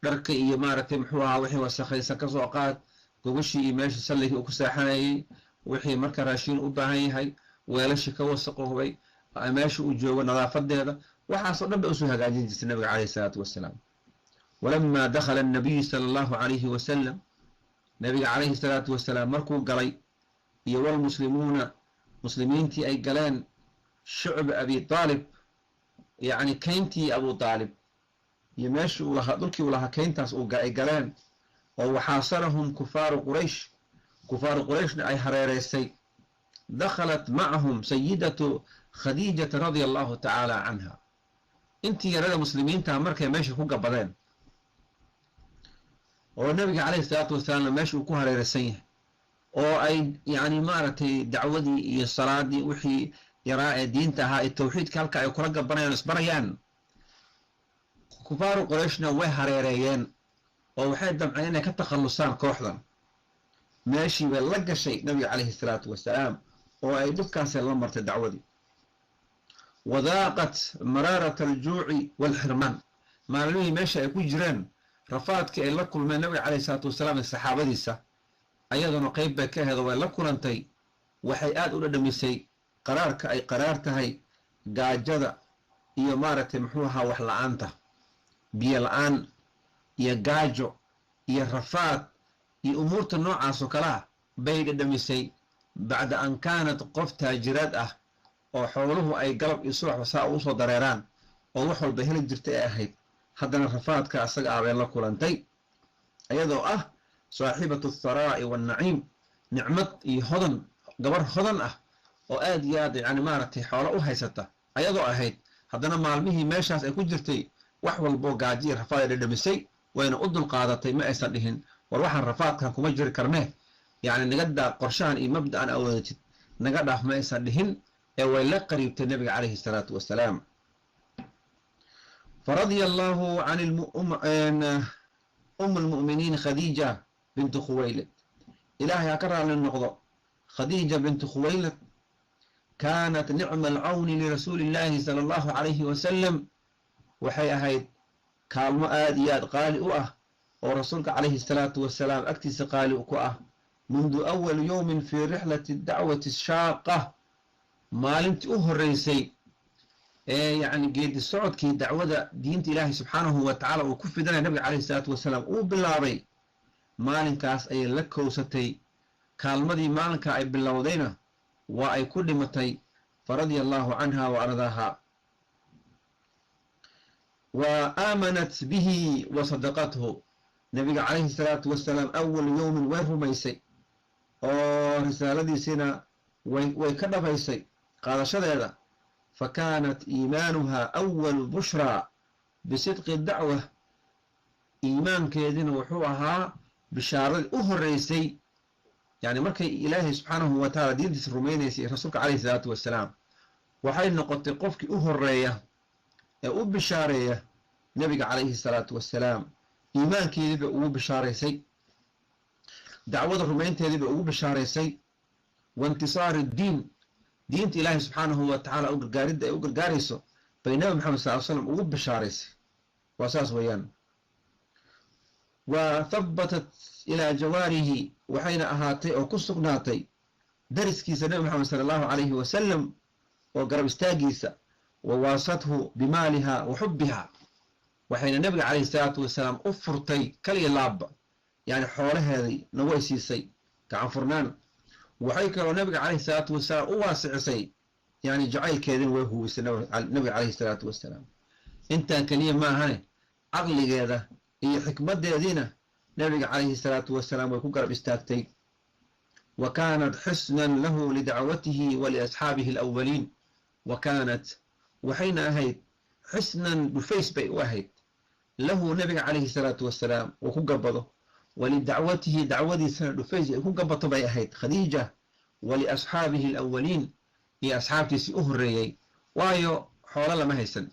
dharka iyo maaragtay muxuu ahaa wixii wasakhaysan ka soo qaad, gogashii iyo meeshii salligii uu ku seexanayay, wixii marka raashiin u baahan yahay, weelashii ka wasaqoobay, meesha uu joogo nadaafadeeda, waxaasoo dhan bay usoo hagaajin jirtay nabiga calayhi salaatu wasalaam. Walamaa dakhala annabiyu sala Allahu calayhi wasalam, nabiga calayhi salaatu wasalaam markuu galay iyo walmuslimuuna, muslimiintii ay galeen shucba Abi Aalib, yacni kayntii Abu Aalib iyo meeshii uu lahaa, dhulkii uu lahaa, kayntaas uu ay galeen, oo waxaasarahum kufaaru Quraysh, kufaaru Qurayshna ay hareereysay, dakhalat macahum sayidatu Khadiijata radia Allahu tacaala canha. Intii yarada muslimiinta markay meesha ku gabadeen oo nabiga calayhi salaatu wasalaamna meesha uu ku hareereysan yahay, oo ay yacni maaragtay dacwadii iyo salaadii wixii yaraa ee diinta ahaa ee tawxiidka halka ay kula gabanayaan, isbarayaan, kufaaru Qurayshna way hareereeyeen oo waxay damceen inay ka takhallusaan kooxdan. Meeshii bay la gashay nabiga calayhi salaatu wasalaam oo ay dhibkaasay la martay dacwadii. Wadaaqat maraarata aljuuci waalxirmaan, maalmihii meesha ay ku jireen, rafaadkii ay la kulmeen nabiga calayhi salaatu wasalaam iyo saxaabadiisa, ayaduna qeyb bay ka aheedo way la kulantay. Waxay aada u dhadhamisay qaraarka ay qaraar tahay gaajada iyo maaragtay muxuu ahaa wax la-aanta, biyo la-aan iyo gaajo iyo rafaad iyo umuurta noocaas oo kalea bay dhadhamisay, bacda an kaanat qof taajiraad ah oo xooluhu ay galab iyo subaxba saa ugu soo dareeraan oo wax walba heli jirtay ay ahayd. Haddana rafaadka asaga ah bay la kulantay, iyadoo ah saaxibatu atharaa'i waannaciim, nicmad iyo hodan, gabar hodan ah oo aad iyo aad yani maaragtay xoolo u haysata ayadoo ahayd. Haddana maalmihii meeshaas ay ku jirtay wax walboo gaajo iyo rafaad ay dhadhamisay, wayna u dulqaadatay. Ma aysan dhihin, "War, waxaan rafaadkan kuma jiri karnee, yacni naga daa qorshahan iyo mabda'an awoodatid, naga dhaaf," ma aysan dhihin ee way la qariibtay nabiga calayhi salaatu wasalaam. Faradia Allahu can um lmu'miniin Khadiija bintu Khuwaylid, Ilaahay ha ka raalli noqdo Khadiija bintu Khuwaylid. Kaanat nicma alcawni lirasuuli illahi sala Allahu calayhi wasalam, waxay ahayd kaalmo aad iyo aad qaali u ah oo rasuulka calayhi salaatu wasalaam agtiisa qaali ku ah, mundu awal yowmin fii rixlati dacwati shaaqa, maalintii u horreysay ee yacni geedi socodkii dacwada diinta Ilaahay subxaanahu wa tacaala uu ku fidanaya nabiga calayhi salaatu wasalaam uu bilaabay. Maalinkaas ayay la kowsatay kaalmadii. Maalinka ay bilowdayna waa ay ku dhimatay. Faradia Allahu canha wa ardaaha. Wa aamanat bihi wa sadaqathu, nabiga calayhi salaatu wasalaam awal yowmin way rumaysay oo risaaladiisiina way ka dhabaysay qaadashadeeda. Fa kaanat iimaanuha awal bushraa bisidqi dacwa, iimaankeediina wuxuu ahaa bishaaradii u horreysay, yani markay Ilaahay subxaanahu wa taala diintiisa rumaynaysay rasuulka calayhi salaatu wasalaam, waxay noqotay qofkii u horreeya ee u bishaareeya nebiga calayhi salaatu wasalaam. Iimaankeedii bay ugu bishaaraysay, dacwada rumaynteedii bay ugu bishaaraysay, wa intisaari ddiin, diinta Ilaahay subxaanahu wa tacaala u gargaaridda ay u gargaarayso Bay Nabi Maxamed sal ly slam ugu bishaaraysay. Waa saas weeyaan. Wa thabatat ilaa jawaarihi, waxayna ahaatay oo ku sugnaatay dariskiisa Nabi Maxamed sala Allahu calayhi wasalam oo garab istaagiisa. Wa waasathu bimaaliha wa xubbiha, waxayna Nabiga calayhi salaatu wasalaam u furtay kaliya laabba, yani xoolaheedii na way siisay gacan furnaan. Waxay kaloo Nabiga calayhi salaatu wasalaam u waasicisay, yani jacaylkeedina way huwisay Nabiga calayhi salaatu wasalaam. Intaan keliya maahane, caqligeeda iyo xikmaddeediina Nabiga calayhi salaatu wasalaam way ku garab istaagtay. Wa kaanat xusnan lahu lidacwatihi wa liasxaabihi alawaliin. Wa kaanat, waxayna ahayd, xusnan, dhufays bay u ahayd, lahu, Nabiga calayhi salaatu wasalaam uu ku gabado, walidacwatihi, dacwadiisana dhufays ay ku gabato bay ahayd Khadiija, waliasxaabihi alawaliin, iyo asxaabtiisii u horreeyey. Waayo, xoolo lama haysan,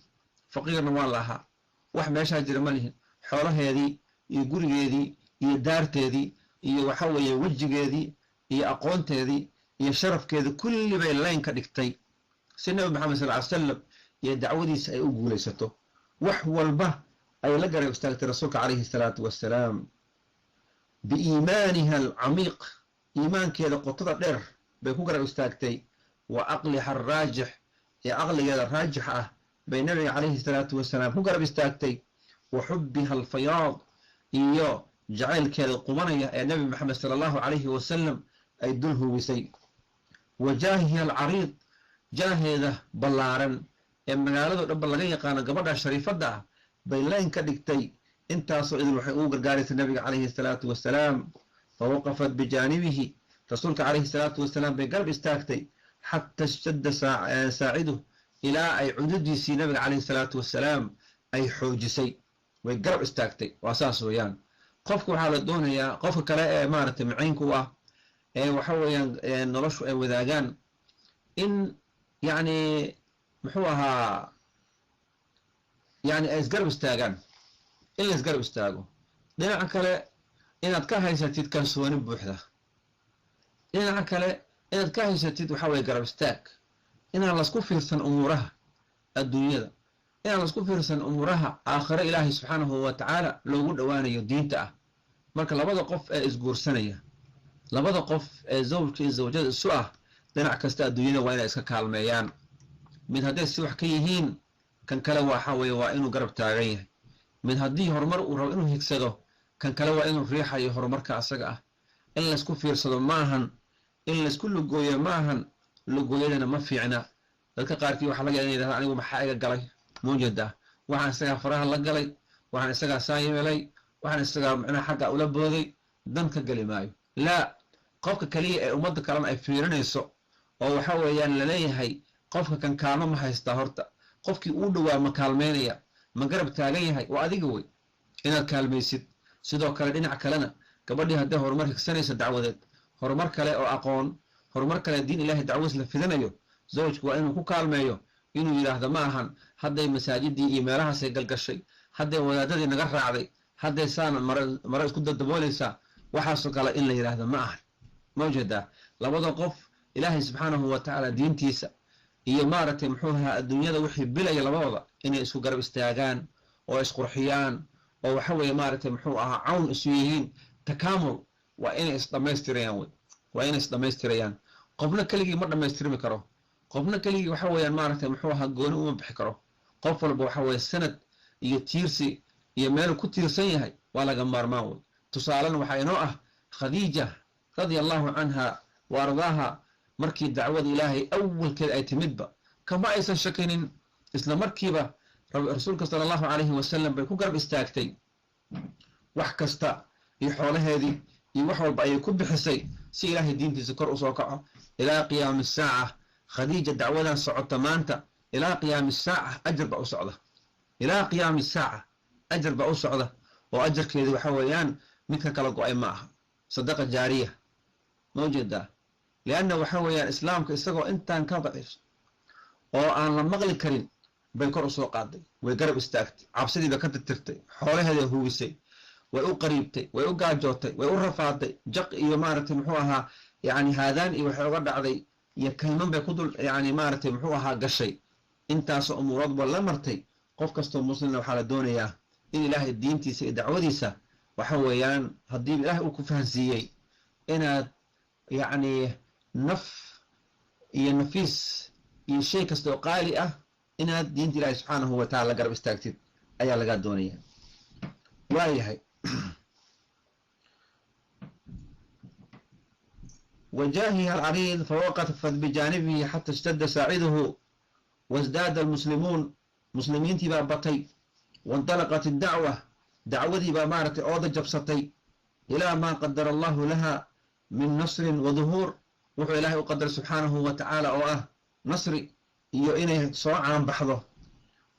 faqiirna waa la ahaa, wax meeshaa jira ma lihin. Xoolaheedii iyo gurigeedii iyo daarteedii iyo waxa weeye wejigeedii iyo aqoonteedii iyo sharafkeedii kulli bay layn ka dhigtay si Nabi Maxamed sal ly salam iyo dacwadiisa ay u guulaysato. Wax walba ay la garab istaagtay rasuulka calayhi salaatu wassalaam. Biiimaaniha alcamiiq, iimaankeeda qotada dheer bay ku garab istaagtay. Wa caqliha araajix, ee caqligeeda raajix ah bay Nabiga calayhi salaatu wasalaam ku garab istaagtay. Wa xubbiha alfayaad, iyo jacaylkeeda qubanaya ee Nabi Maxamed sala Allahu calayhi wasalam ay dul huwisay. Wa jaahiha alcariid, jaaheeda ballaaran ee magaalado dhanba laga yaqaano gabadha shariifadda ah bay layn ka dhigtay. Intaasoo idin waxay ugu gargaaraysay Nabiga calayhi salaatu wasalaam. Fawaqafat bijaanibihi, rasuulka calayhi salaatu wasalaam bay garab istaagtay, xata ishtadda saaciduh, ilaa ay cududiisii Nabiga calayhi salaatu wasalaam ay xoojisay, way garab istaagtay. Waa saas weeyaan. Qofka waxaa la doonayaa qofka kale ee maaragtay maciynka u ah ee waxa weeyaan noloshu ay wadaagaan in yacni muxuu ahaa, yani ay isgarab istaagaan, in la isgarab istaago. Dhinaca kale inaad ka haysatid kalsooni buuxda, dhinaca kale inaad ka haysatid waxa weye garab istaag, inaan lasku fiirsan umuuraha adduunyada, inaan lasku fiirsan umuuraha aakhiro Ilaahay subxaanahu wa tacaala loogu dhowaanayo diinta ah. Marka labada qof ee isguursanaya, labada qof ee zawjka iyo zawjada isu ah, dhinac kasta adduunyada waa inay iska kaalmeeyaan. Mid hadday si wax ka yihiin, kan kale waxa weeye waa inuu garab taagan yahay. Mid haddii horumar uu rabo inuu higsado, kan kale waa inuu riixayo horumarka asaga ah. In laysku fiirsado maahan, in laysku lugooyo maahan, lugooyadana ma fiicna. Dadka qaarkii waxaa laga yaaba inay yidhahdaan, "Anigu maxaa iga galay?" Muujeedaa, waxaan isagaa faraha la galay, waxaan isagaa saa yeelay, waxaan isagaa macnaha xagga ula booday, dan ka geli maayo. Laa, qofka kaliya ee ummadda kalena ay fiirinayso oo waxa weeyaan laleeyahay qofka kan kaalmo ma haystaa, horta qofkii uu dhowaa ma kaalmeynaya, ma garab taagan yahay, waa adiga wey inaad kaalmaysid. Sidoo kale dhinac kalena gabadhii hadday horumar higsanayso dacwadeed, horumar kale oo aqoon, horumar kale diin Ilahay dacwadiis la fidinayo, zawjku waa inuu ku kaalmeeyo. Inuu yidhaahdo ma ahan, "Hadday masaajidii iyo meelahaasay galgashay, hadday wadaadadii naga raacday, hadday saana mare mare isku dadaboolaysaa," waxaasoo kale in la yidhaahdo ma ahan. Ma ujeedaa? Labada qof Ilaahay subxaanahu wa tacaala diintiisa iyo maaragtay muxuu ahaa adduunyada wixii bilaya labadooda inay isku garab istaagaan oo isqurxiyaan oo waxa weeye maaragtay muxuu ahaa cawn isu yihiin, takaamul, waa inay isdhammaystirayaan wey, waa inay isdhammaystirayaan. Qofna keligii ma dhammaystirmi karo, qofna keligii waxa weeyaan maaragtay muxuu ahaa gooni uma bixi karo. Qof walba waxa weeye sanad iyo tiirsi iyo meeluu ku tiirsan yahay waa laga maarmaan wey. Tusaalena waxaa inoo ah Khadiija radia Allahu canha wa ardaaha. Markii dacwada Ilaahay awalkeed ay timidba, kama aysan shakinin, isla markiiba rasuulka sala Allahu calayhi wasalam bay ku garab istaagtay. Wax kasta iyo xoolaheedii iyo wax walba ayay ku bixisay si Ilaahay diintiisa kor usoo kaco. Ilaa qiyaami saaca Khadiija dacwadan socota maanta, ilaa qiyaami saaca ajar baa u socda, ilaa qiyaami saaca ajar baa u socda, oo ajarkeedu waxa weeyaan mid ka kala go-ay ma aha, sadaqa jaariya. Ma ujeedaa? Lianna waxa weeyaan islaamka isagoo intaan ka daciifsan oo aan la maqli karin bay kor usoo qaaday, way garab istaagtay, cabsidii bay ka tirtirtay, xoolaheeday huwisay, way u qariibtay, way u gaajootay, way u rafaaday, jaq iyo maaragtay muxuu ahaa yani haadaan iyo waxay uga dhacday iyo kayman bay ku dul yani maaragtay muxuu ahaa gashay. Intaasoo umuuroodba la martay. Qof kastoo muslimna waxaa la doonayaa in Ilaahay diintiisa iyo dacwadiisa, waxa weeyaan, haddii Ilaahay uu ku fahansiiyey, inaad yacni naf iyo nafiis iyo shay kasta oo qaali ah inaad diinta Ilaahay subxaanahu wa tacala garab istaagtid ayaa lagaa doonaya. Waayahay, وجاهها العريض فوقفت بجانبه حتى اشتد ساعده وازداد المسلمون، مسلمين baa batay، وانطلقت الدعوة، dacwadii baa maaragtay ooda jabsatay، إلى ما قدر الله لها من نصر وظهور، wuxuu Ilaahay u qadaray subxaanahu wa tacaala oo ah nasri iyo inay soo caanbaxdo.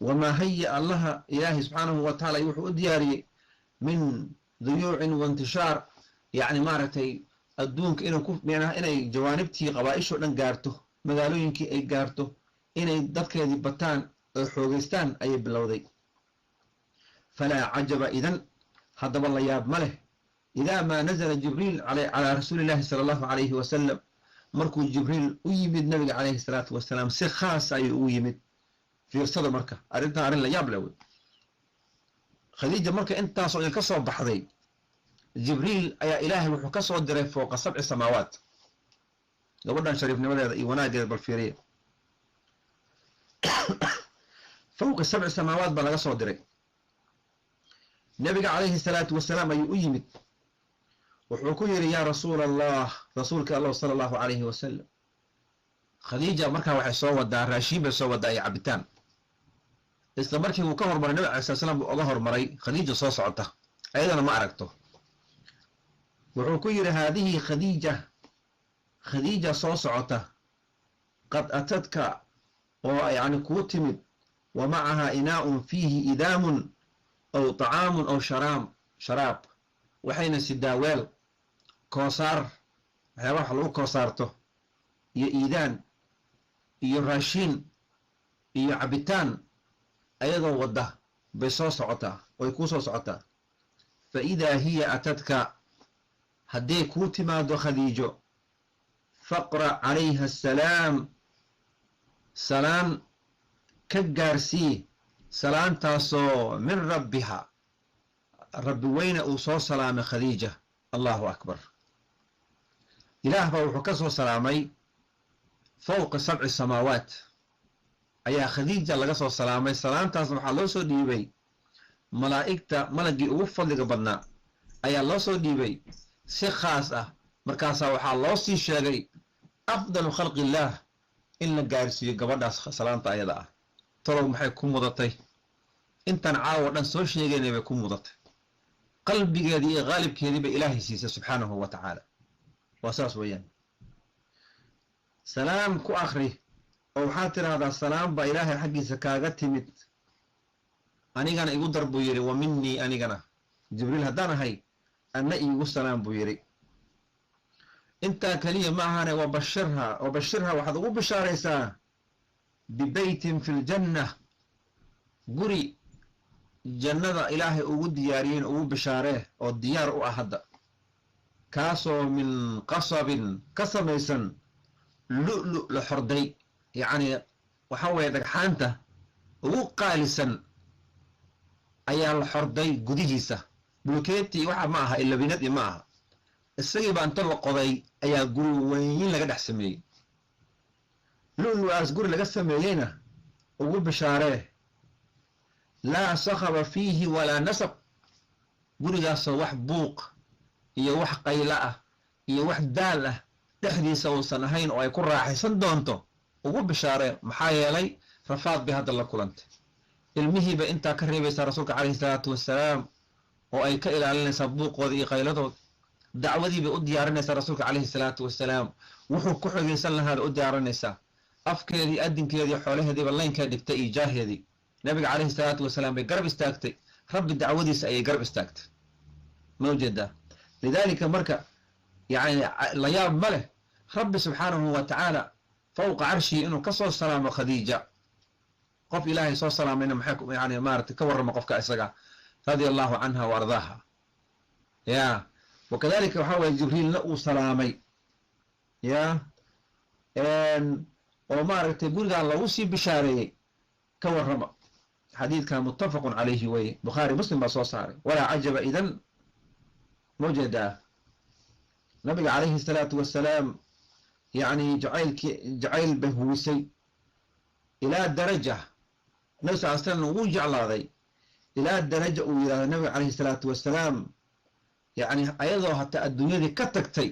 وما هيأ لها، Ilaahay subxaanahu wa tacaala wuxuu u diyaariyey من ذيوع وانتشار، yacni maaragtay adduunka inuu ku micnaha inay jawaanibtii qabaa-ishoo dhan gaarto, magaalooyinkii ay gaarto, inay dadkeedii bataan oo xoogeystaan ayay bilowday. فلا عجب إذن، haddaba la yaab ma leh، إذا ما نزل جبريل على رسول الله صلى الله عليه وسلم، markuu Jibriil u yimid nabiga calayhi salaatu wasalaam, si khaas ayuu ugu yimid. Fiirsada marka, arrintan arrin la yaab leh wey. Khadiija marka intaasoo idin ka soo baxday, Jibriil ayaa Ilaahay wuxuu ka soo diray فوق سبع سماوات. Gabadhan shariifnimadeeda iyo wanaaggeeda bal fiiriya. فوق سبع سماوات baa laga soo diray. Nabiga calayhi salaatu wasalaam ayuu u yimid. Wuxuu ku yidhi: "يا رسول الله", rasuulka Allah صلى الله عليه وسلم, Khadiija markaa waxay soo wadaa raashiin bay soo wadaa iyo cabitaan. Isla markii wuu ka hormaray nabig alay slat slam, buu oga hormaray Khadiija soo socota, ayadana ma aragto. Wuxuu ku yidhi: "هذه خديجة", Khadiija soo socota, "قد أتتك", oo yacni kuu timid, "ومعها إناء فيه إدام أو طعام أو شراب", waxayna sidaa weel koosaar, waxyaabaha wax lagu koosaarto, iyo iidaan iyo raashiin iyo cabitaan ayadoo wadda bay soo socotaa, way kuu soo socotaa. "فإذا هي أتتك", hadday kuu timaado Khadiijo, "فاقرأ عليها السلام", salaan ka gaarsii, salaantaasoo من ربها, Rabbi weyne uu soo salaamay Khadiija. الله أكبر. Ilaah baa wuxuu ka soo salaamay فوق سبع سماوات ayaa Khadiija laga soo salaamay. Salaantaasna waxaa loo soo dhiibay malaa'igta, malagii ugu fadliga badnaa ayaa loo soo dhiibay si khaas ah. Markaasaa waxaa loo sii sheegay أفضل خلق الله in la gaarsiiyo gabadhaas salaanta ayada ah. Tolow maxay ku mudatay? Intaan caawo dhan soo sheegaynay bay ku mudatay. Qalbigeedii iyo qaalibkeedii bay Ilaahay siisay subxaanahu wa tacaala. Waa saas weeyaan. Salaam ku akri oo waxaad tidhaahdaa: "Salaam baa Ilaahay xaggiisa kaaga timid." Anigana igu dar, buu yidhi. "ومني", anigana Jibriil haddaan ahay, anna iigu salaam, buu yidhi. Intaa keliya ma ahane, وبشرها, وبشرها, waxaad ugu bishaaraysaa, "ببيت في الجنة", guri jannada Ilaahay ugu diyaariyeen ugu bishaaree oo diyaar u ah hadda, kaasoo من قصب, ka samaysan lu'lu la xorday, yacni waxa weeye dhagxaanta ugu qaalisan ayaa la xorday gudihiisa. Bulkeeti waxa ma aha, ilabinad ma aha, isagii baa inta la qoday ayaa guri weyn laga dhex sameeyey. Lu'lu'aas guri laga sameeyeyna ugu bishaaree. "لا صخب فيه ولا نصب", gurigaasoo wax buuq iyo wax qaylo ah iyo wax daal ah dhexdiisa uusan ahayn oo ay ku raaxaysan doonto ugu bishaaree. Maxaa yeelay, rafaad bay hadda la kulantay. Ilmihiiba intaa ka reebaysaa rasuulka calayhi salaatu wasalaam oo ay ka ilaalinaysaa buuqooda iyo qayladooda. Dacwadii bay u diyaarinaysaa rasuulka calayhi salaatu wasalaam, wuxuu ku xogeysan lahaa bay u diyaarinaysaa. Afkeedii, adinkeedii, xoolaheediiba laynkay dhigtay iyo jaaheedii. Nabiga calayhi salaatu wasalaam bay garab istaagtay, Rabbi dacwadiisa ayay garab istaagtay. Ma ujeedaa? لذلك marka yani la yaab ma leh Rabbi subxaanahu wa tacaala فوق عرشه inuu ka soo salaamo Khadiija. Qof Ilaahay soo salaamayna maxay yani maaragtay ka warrama qofka isaga? رضي الله عنها وأرضاها. Ya وكذلك waxaa waye Jibriilna uu salaamay ya oo maaragtay gurigaa lagu sii bishaareeyey. Ka warrama xadiidkan, muttafaqun calayhi weye, Bukhaari Muslim baa soo saaray. Walaa cajaba idan, maujeedaa nabiga calayhi salaatu wasalaam yacni jacaylkii jacayl bay huwisay ilaa daraja nabi sal l slam wuu jeclaaday, ilaa daraja uu yidhahdo nabiga calayhi salaatu wasalaam, yacni ayadoo hataa adduunyadii ka tagtay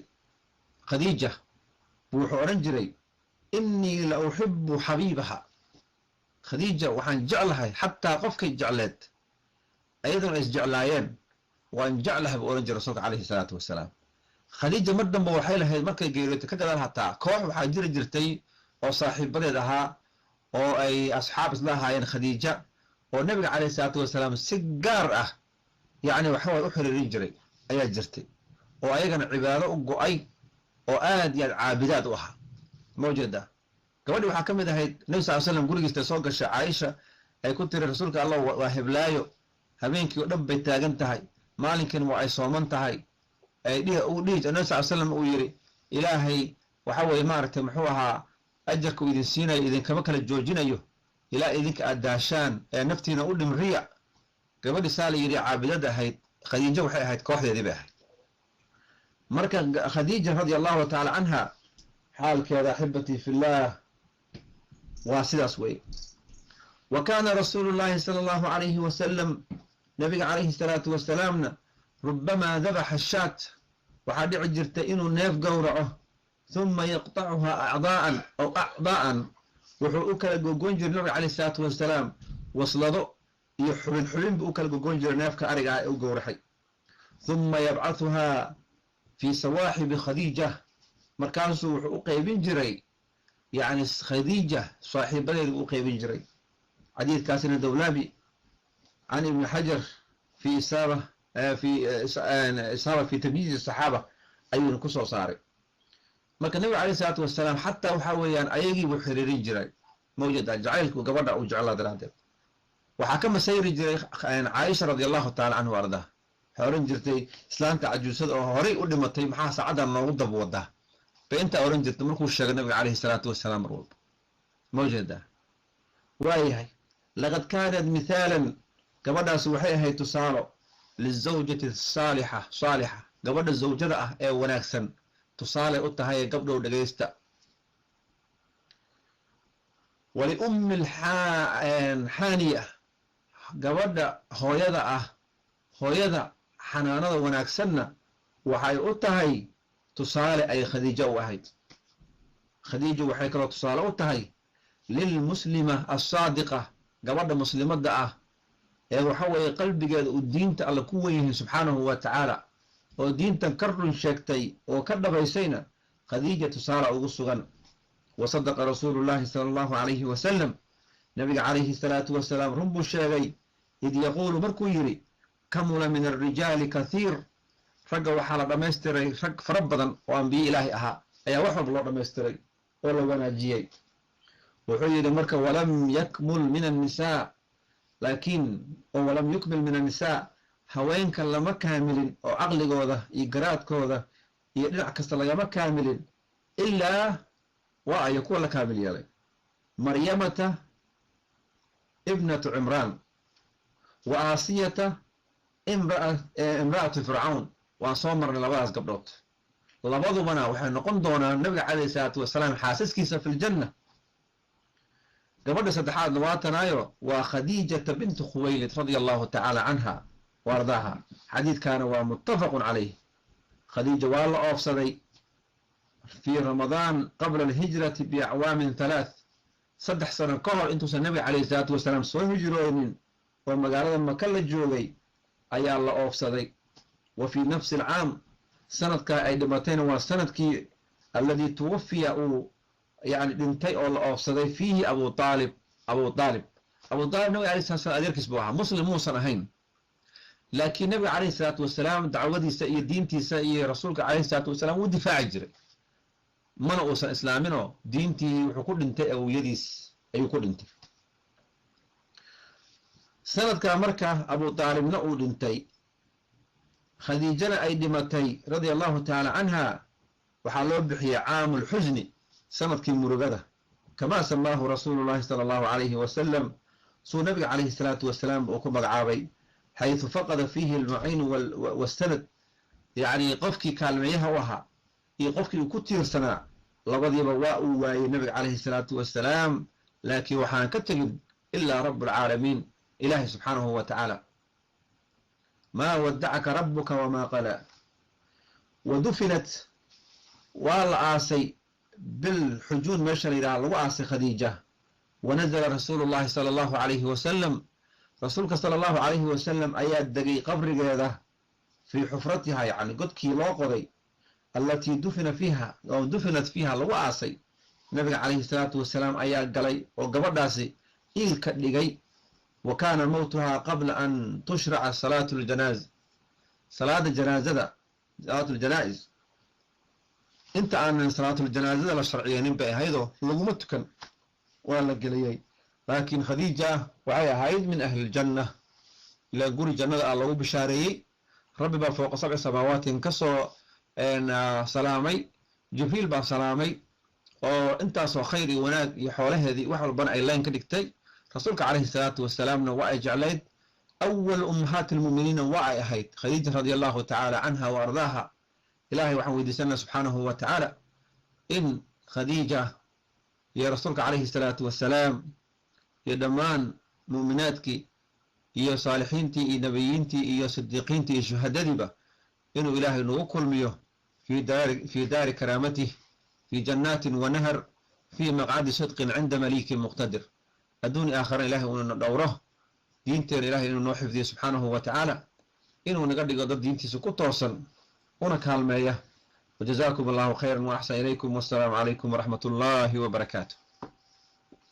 Khadiija buu wuxuu odhan jiray: "Innii la uxibu xabiibaha." Khadiija waxaan jeclahay xataa qofkay jecleed, ayaduna ay isjeclaayeen, waan jeclahay buu odhan jiray rasuulka calayhi salaatu wasalaam. Khadiija mar dambe waxay lahayd, markay geeriyootay ka gadaal, hataa koox waxaa jiri jirtay oo saaxiibadeed ahaa oo ay asxaab isla ahaayeen Khadiija, oo nabiga calayhi salaatu wasalaam si gaar ah yacni waxaway u xiriirin jiray ayaa jirtay, oo ayagana cibaado u go-ay oo aad iyo aad caabidaad u ahaa. Ma ujeedaa? Gabadhi waxaa ka mid ahayd nabi sal slam gurigiista soo gashay Caaisha, ay ku tiri: "Rasuulka Allah, waa heblaayo, habeenkii oo dhan bay taagan tahay, maalinkiina waa ay sooman tahay." Ay dhihi uu dhihi, nabi sal slam uu yidhi: "Ilaahay waxa weeye, maaragtay, muxuu ahaa, ajarka uu idin siinayo idinkama kala joojinayo ilaa idinka aad daashaan, ee naftiina u dhimriya." Gabadhi saa la yidhi, caabidada ahayd, Khadiijo waxay ahayd kooxdeedii bay ahayd. Marka Khadiija radia Allahu tacaala canha xaalkeeda, axibatii fillaah, waa sidaas weye. Wa kaana rasuulu llahi sala Allahu calayhi wasalam, nabiga calayhi salaatu wasalaamna, rubamaa dabaxa shaat, waxaa dhici jirta inuu neef gowraco, huma yaqtacuhaa acdaa'an aw acdaa'an, wuxuu u kala gogoyn jiray nabiga calayhi salaatu wasalaam waslado iyo xubin xubin buu u kala gogoyn jiray neefka ariga ah ee u gowraxay, huma yabcathuhaa fii sawaaxibi Khadiija, markaasuu wuxuu u qeybin jiray yacni Khadiija saaxiibadeedu u qeybin jiray. Xadiidkaasina Dowlabi can Ibni Xajar fi isaaba fi tamyiiz saxaaba ayuuna ku soo saaray. Marka nabiga alayh isalaatu wasalaam xataa waxaa weeyaan ayagii buu xiriirin jiray, mawjada jacaylku gabadha uu jeclaa daraaddeed. Waxaa ka masayri jiray Caaisha radi Allahu tacala canhu ardaa. Waxay ohan jirtay: "Islaanta cajuusada oo horay u dhimatay maxaa saacaddan noogu dab wadaa?" Bay intaa ohan jirtay markuu sheegay nabiga calayhi salaatu wasalaam mar walba, mawjeedaa. Waayahay, laqad kaanat mithaalan, gabadhaasi waxay ahayd tusaalo, lizawjati saalixa saalixa, gabadha zawjada ah ee wanaagsan tusaaley u tahay. Gabdhow, dhegaysta. Waliummi xaaniya, gabadha hooyada ah, hooyada xanaanada wanaagsanna waxay u tahay tusaale ay Khadiijo u ahayd. Khadiijo waxay kaloo tusaale u tahay lilmuslima alsaadiqa, gabadha muslimadda ah ee waxa weeye qalbigeeda uu diinta Alle ku wen yahay subxaanahu wa tacaala, oo diintan ka run sheegtay oo ka dhabaysayna, Khadiija tusaale ugu sugan. Wa sadaqa rasuulu llahi sala Allahu calayhi wasalam, nabiga calayhi salaatu wasalaam run buu sheegay, id yaquulu, markuu yidhi: "Kamula min alrijaali kathiir," ragga waxaa la dhammaystiray rag fara badan oo ambiye Ilaahay ahaa ayaa wax walba loo dhammaystiray oo la wanaajiyey. Wuxuu yidhi marka: "Walam yakmul min annisaa," laakiin oo "walam yukmil min annisaa," haweenka lama kaamilin oo caqligooda iyo garaadkooda iyo dhinac kasta lagama kaamilin, ilaa waa ayo kuwa la kaamil yeelay: Maryamata ibnatu Cimraan wa Aasiyata imra'atu Fircawn. Waan soo marnay labadaas gabdhood, labadubana waxay noqon doonaan nabiga calayhi salaatu wasalaam xaasaskiisa fi ljanna. Gabadha saddexaadna waa tanaayo, waa Khadiijata bintu Khuwaylid radia Allahu tacaala canha wa ardaaha. Xadiidkaana waa muttafaqun calayh. Khadiija waa la oofsaday fii Ramadaan qabla alhijrati biacwaamin halaath, 3 sano ka hor intuusan nabiga calayhi salaatu wasalaam soo hijroonin oo magaalada Maka la joogay ayaa la oofsaday. Wa fii nafsi alcaam, sanadkaa ay dhimatayna waa sanadkii alladii tuwafiya, uu yani dhintay oo la oofsaday, fiihi Abu Aalib. Abu Aalib nabiga alayh salat slam adeerkiis buu ahaa. Muslim muusan ahayn, laakiin nabiga calayhi salaatu wasalaam dacwadiisa iyo diintiisa iyo rasuulka calayhi salaatu wasalaam wuu difaaci jiray, mana uusan islaaminoo diintii wuxuu ku dhintay awowyadiis ayuu ku dhintay. Sanadkaa marka Abu Aalibna uu dhintay, Khadiijana ay dhimatay radia Allahu tacaala canha, waxaa loo bixiyey caamu lxusni, sanadkii murugada, kamaa samaahu rasuulu llahi sala Allahu calayhi wasalam. Suu nabiga calayhi salaatu wasalaam uu ku magacaabay, xayثu faqada fiihi almuciinu wasanad, yacni qofkii kaalmeeyaha u ahaa iyo qofkii uu ku tiirsanaa labadiiba waa uu waayey nabiga calayhi salaatu wasalaam. Laakiin waxaan ka tegin ilaa rabb alcaalamiin, ilaahay subxaanahu wa tacaala. Maa wadacaka rabuka wamaa qalaa. Wa dufinat, waa la aasay, bilxujuun meesha la yidhaha lagu aasay Khadiija. Wanazala rasuulu llahi sala allahu calayhi wasalam, rasuulka sala allahu calayhi wasalam ayaa degay qabrigeeda, fii xufratiha, yacni godkii loo qoday, allatii dufina fiiha oo dufinat fiiha, lagu aasay. Nabiga calayhi salaatu wasalaam ayaa galay oo gabadhaasi iilka dhigay. Wa kaana mowtuhaa qabla an tushraca salaatu ljanaaz, salaada janaazada, salaatu ljanaa-is, inta aanan salaatulJanaazada la sharciyeynin bay ahaydoo laguma tukan, waa la geliyey. Laakiin Khadiija waxay ahayd min ahli ljanna, ilaa guri jannada ah lagu bishaareeyey. Rabbi baa fowqa sabci samaawaatin ka soo salaamay, Jibriil baa salaamay, oo intaasoo khayr iyo wanaag iyo xoolaheedii wax walbana ay layn ka dhigtay. Rasuulka calayhi salaatu wasalaamna waa ay jeclayd, awal ummahaati lmu'miniina waa ay ahayd Khadiija radia allahu tacaala canha wa ardaaha. Ilahay waxaan weydiisanaa subxaanahu wa tacaala in Khadiija iyo rasuulka calayhi salaatu wasalaam iyo dhammaan mu'minaadkii iyo saalixiintii iyo nebiyiintii iyo sidiiqiintii iyo shuhadadiiba inuu Ilaahay nagu kulmiyo fii daari karaamatih, fii jannaatin wa nahar, fii maqcadi sidqin cinda maliikin muqtadir. Adduun aakharana Ilahay uunana dhowro, diinteena Ilahay inuu noo xifdiyo subxaanahu wa tacaala, inuu naga dhigo dad diintiisa ku toosan una kaalmeeya. Wajazaakum allahu khayran wa axsan ilaykum, wassalaamu calaykum waraxmat ullahi wabarakaatu.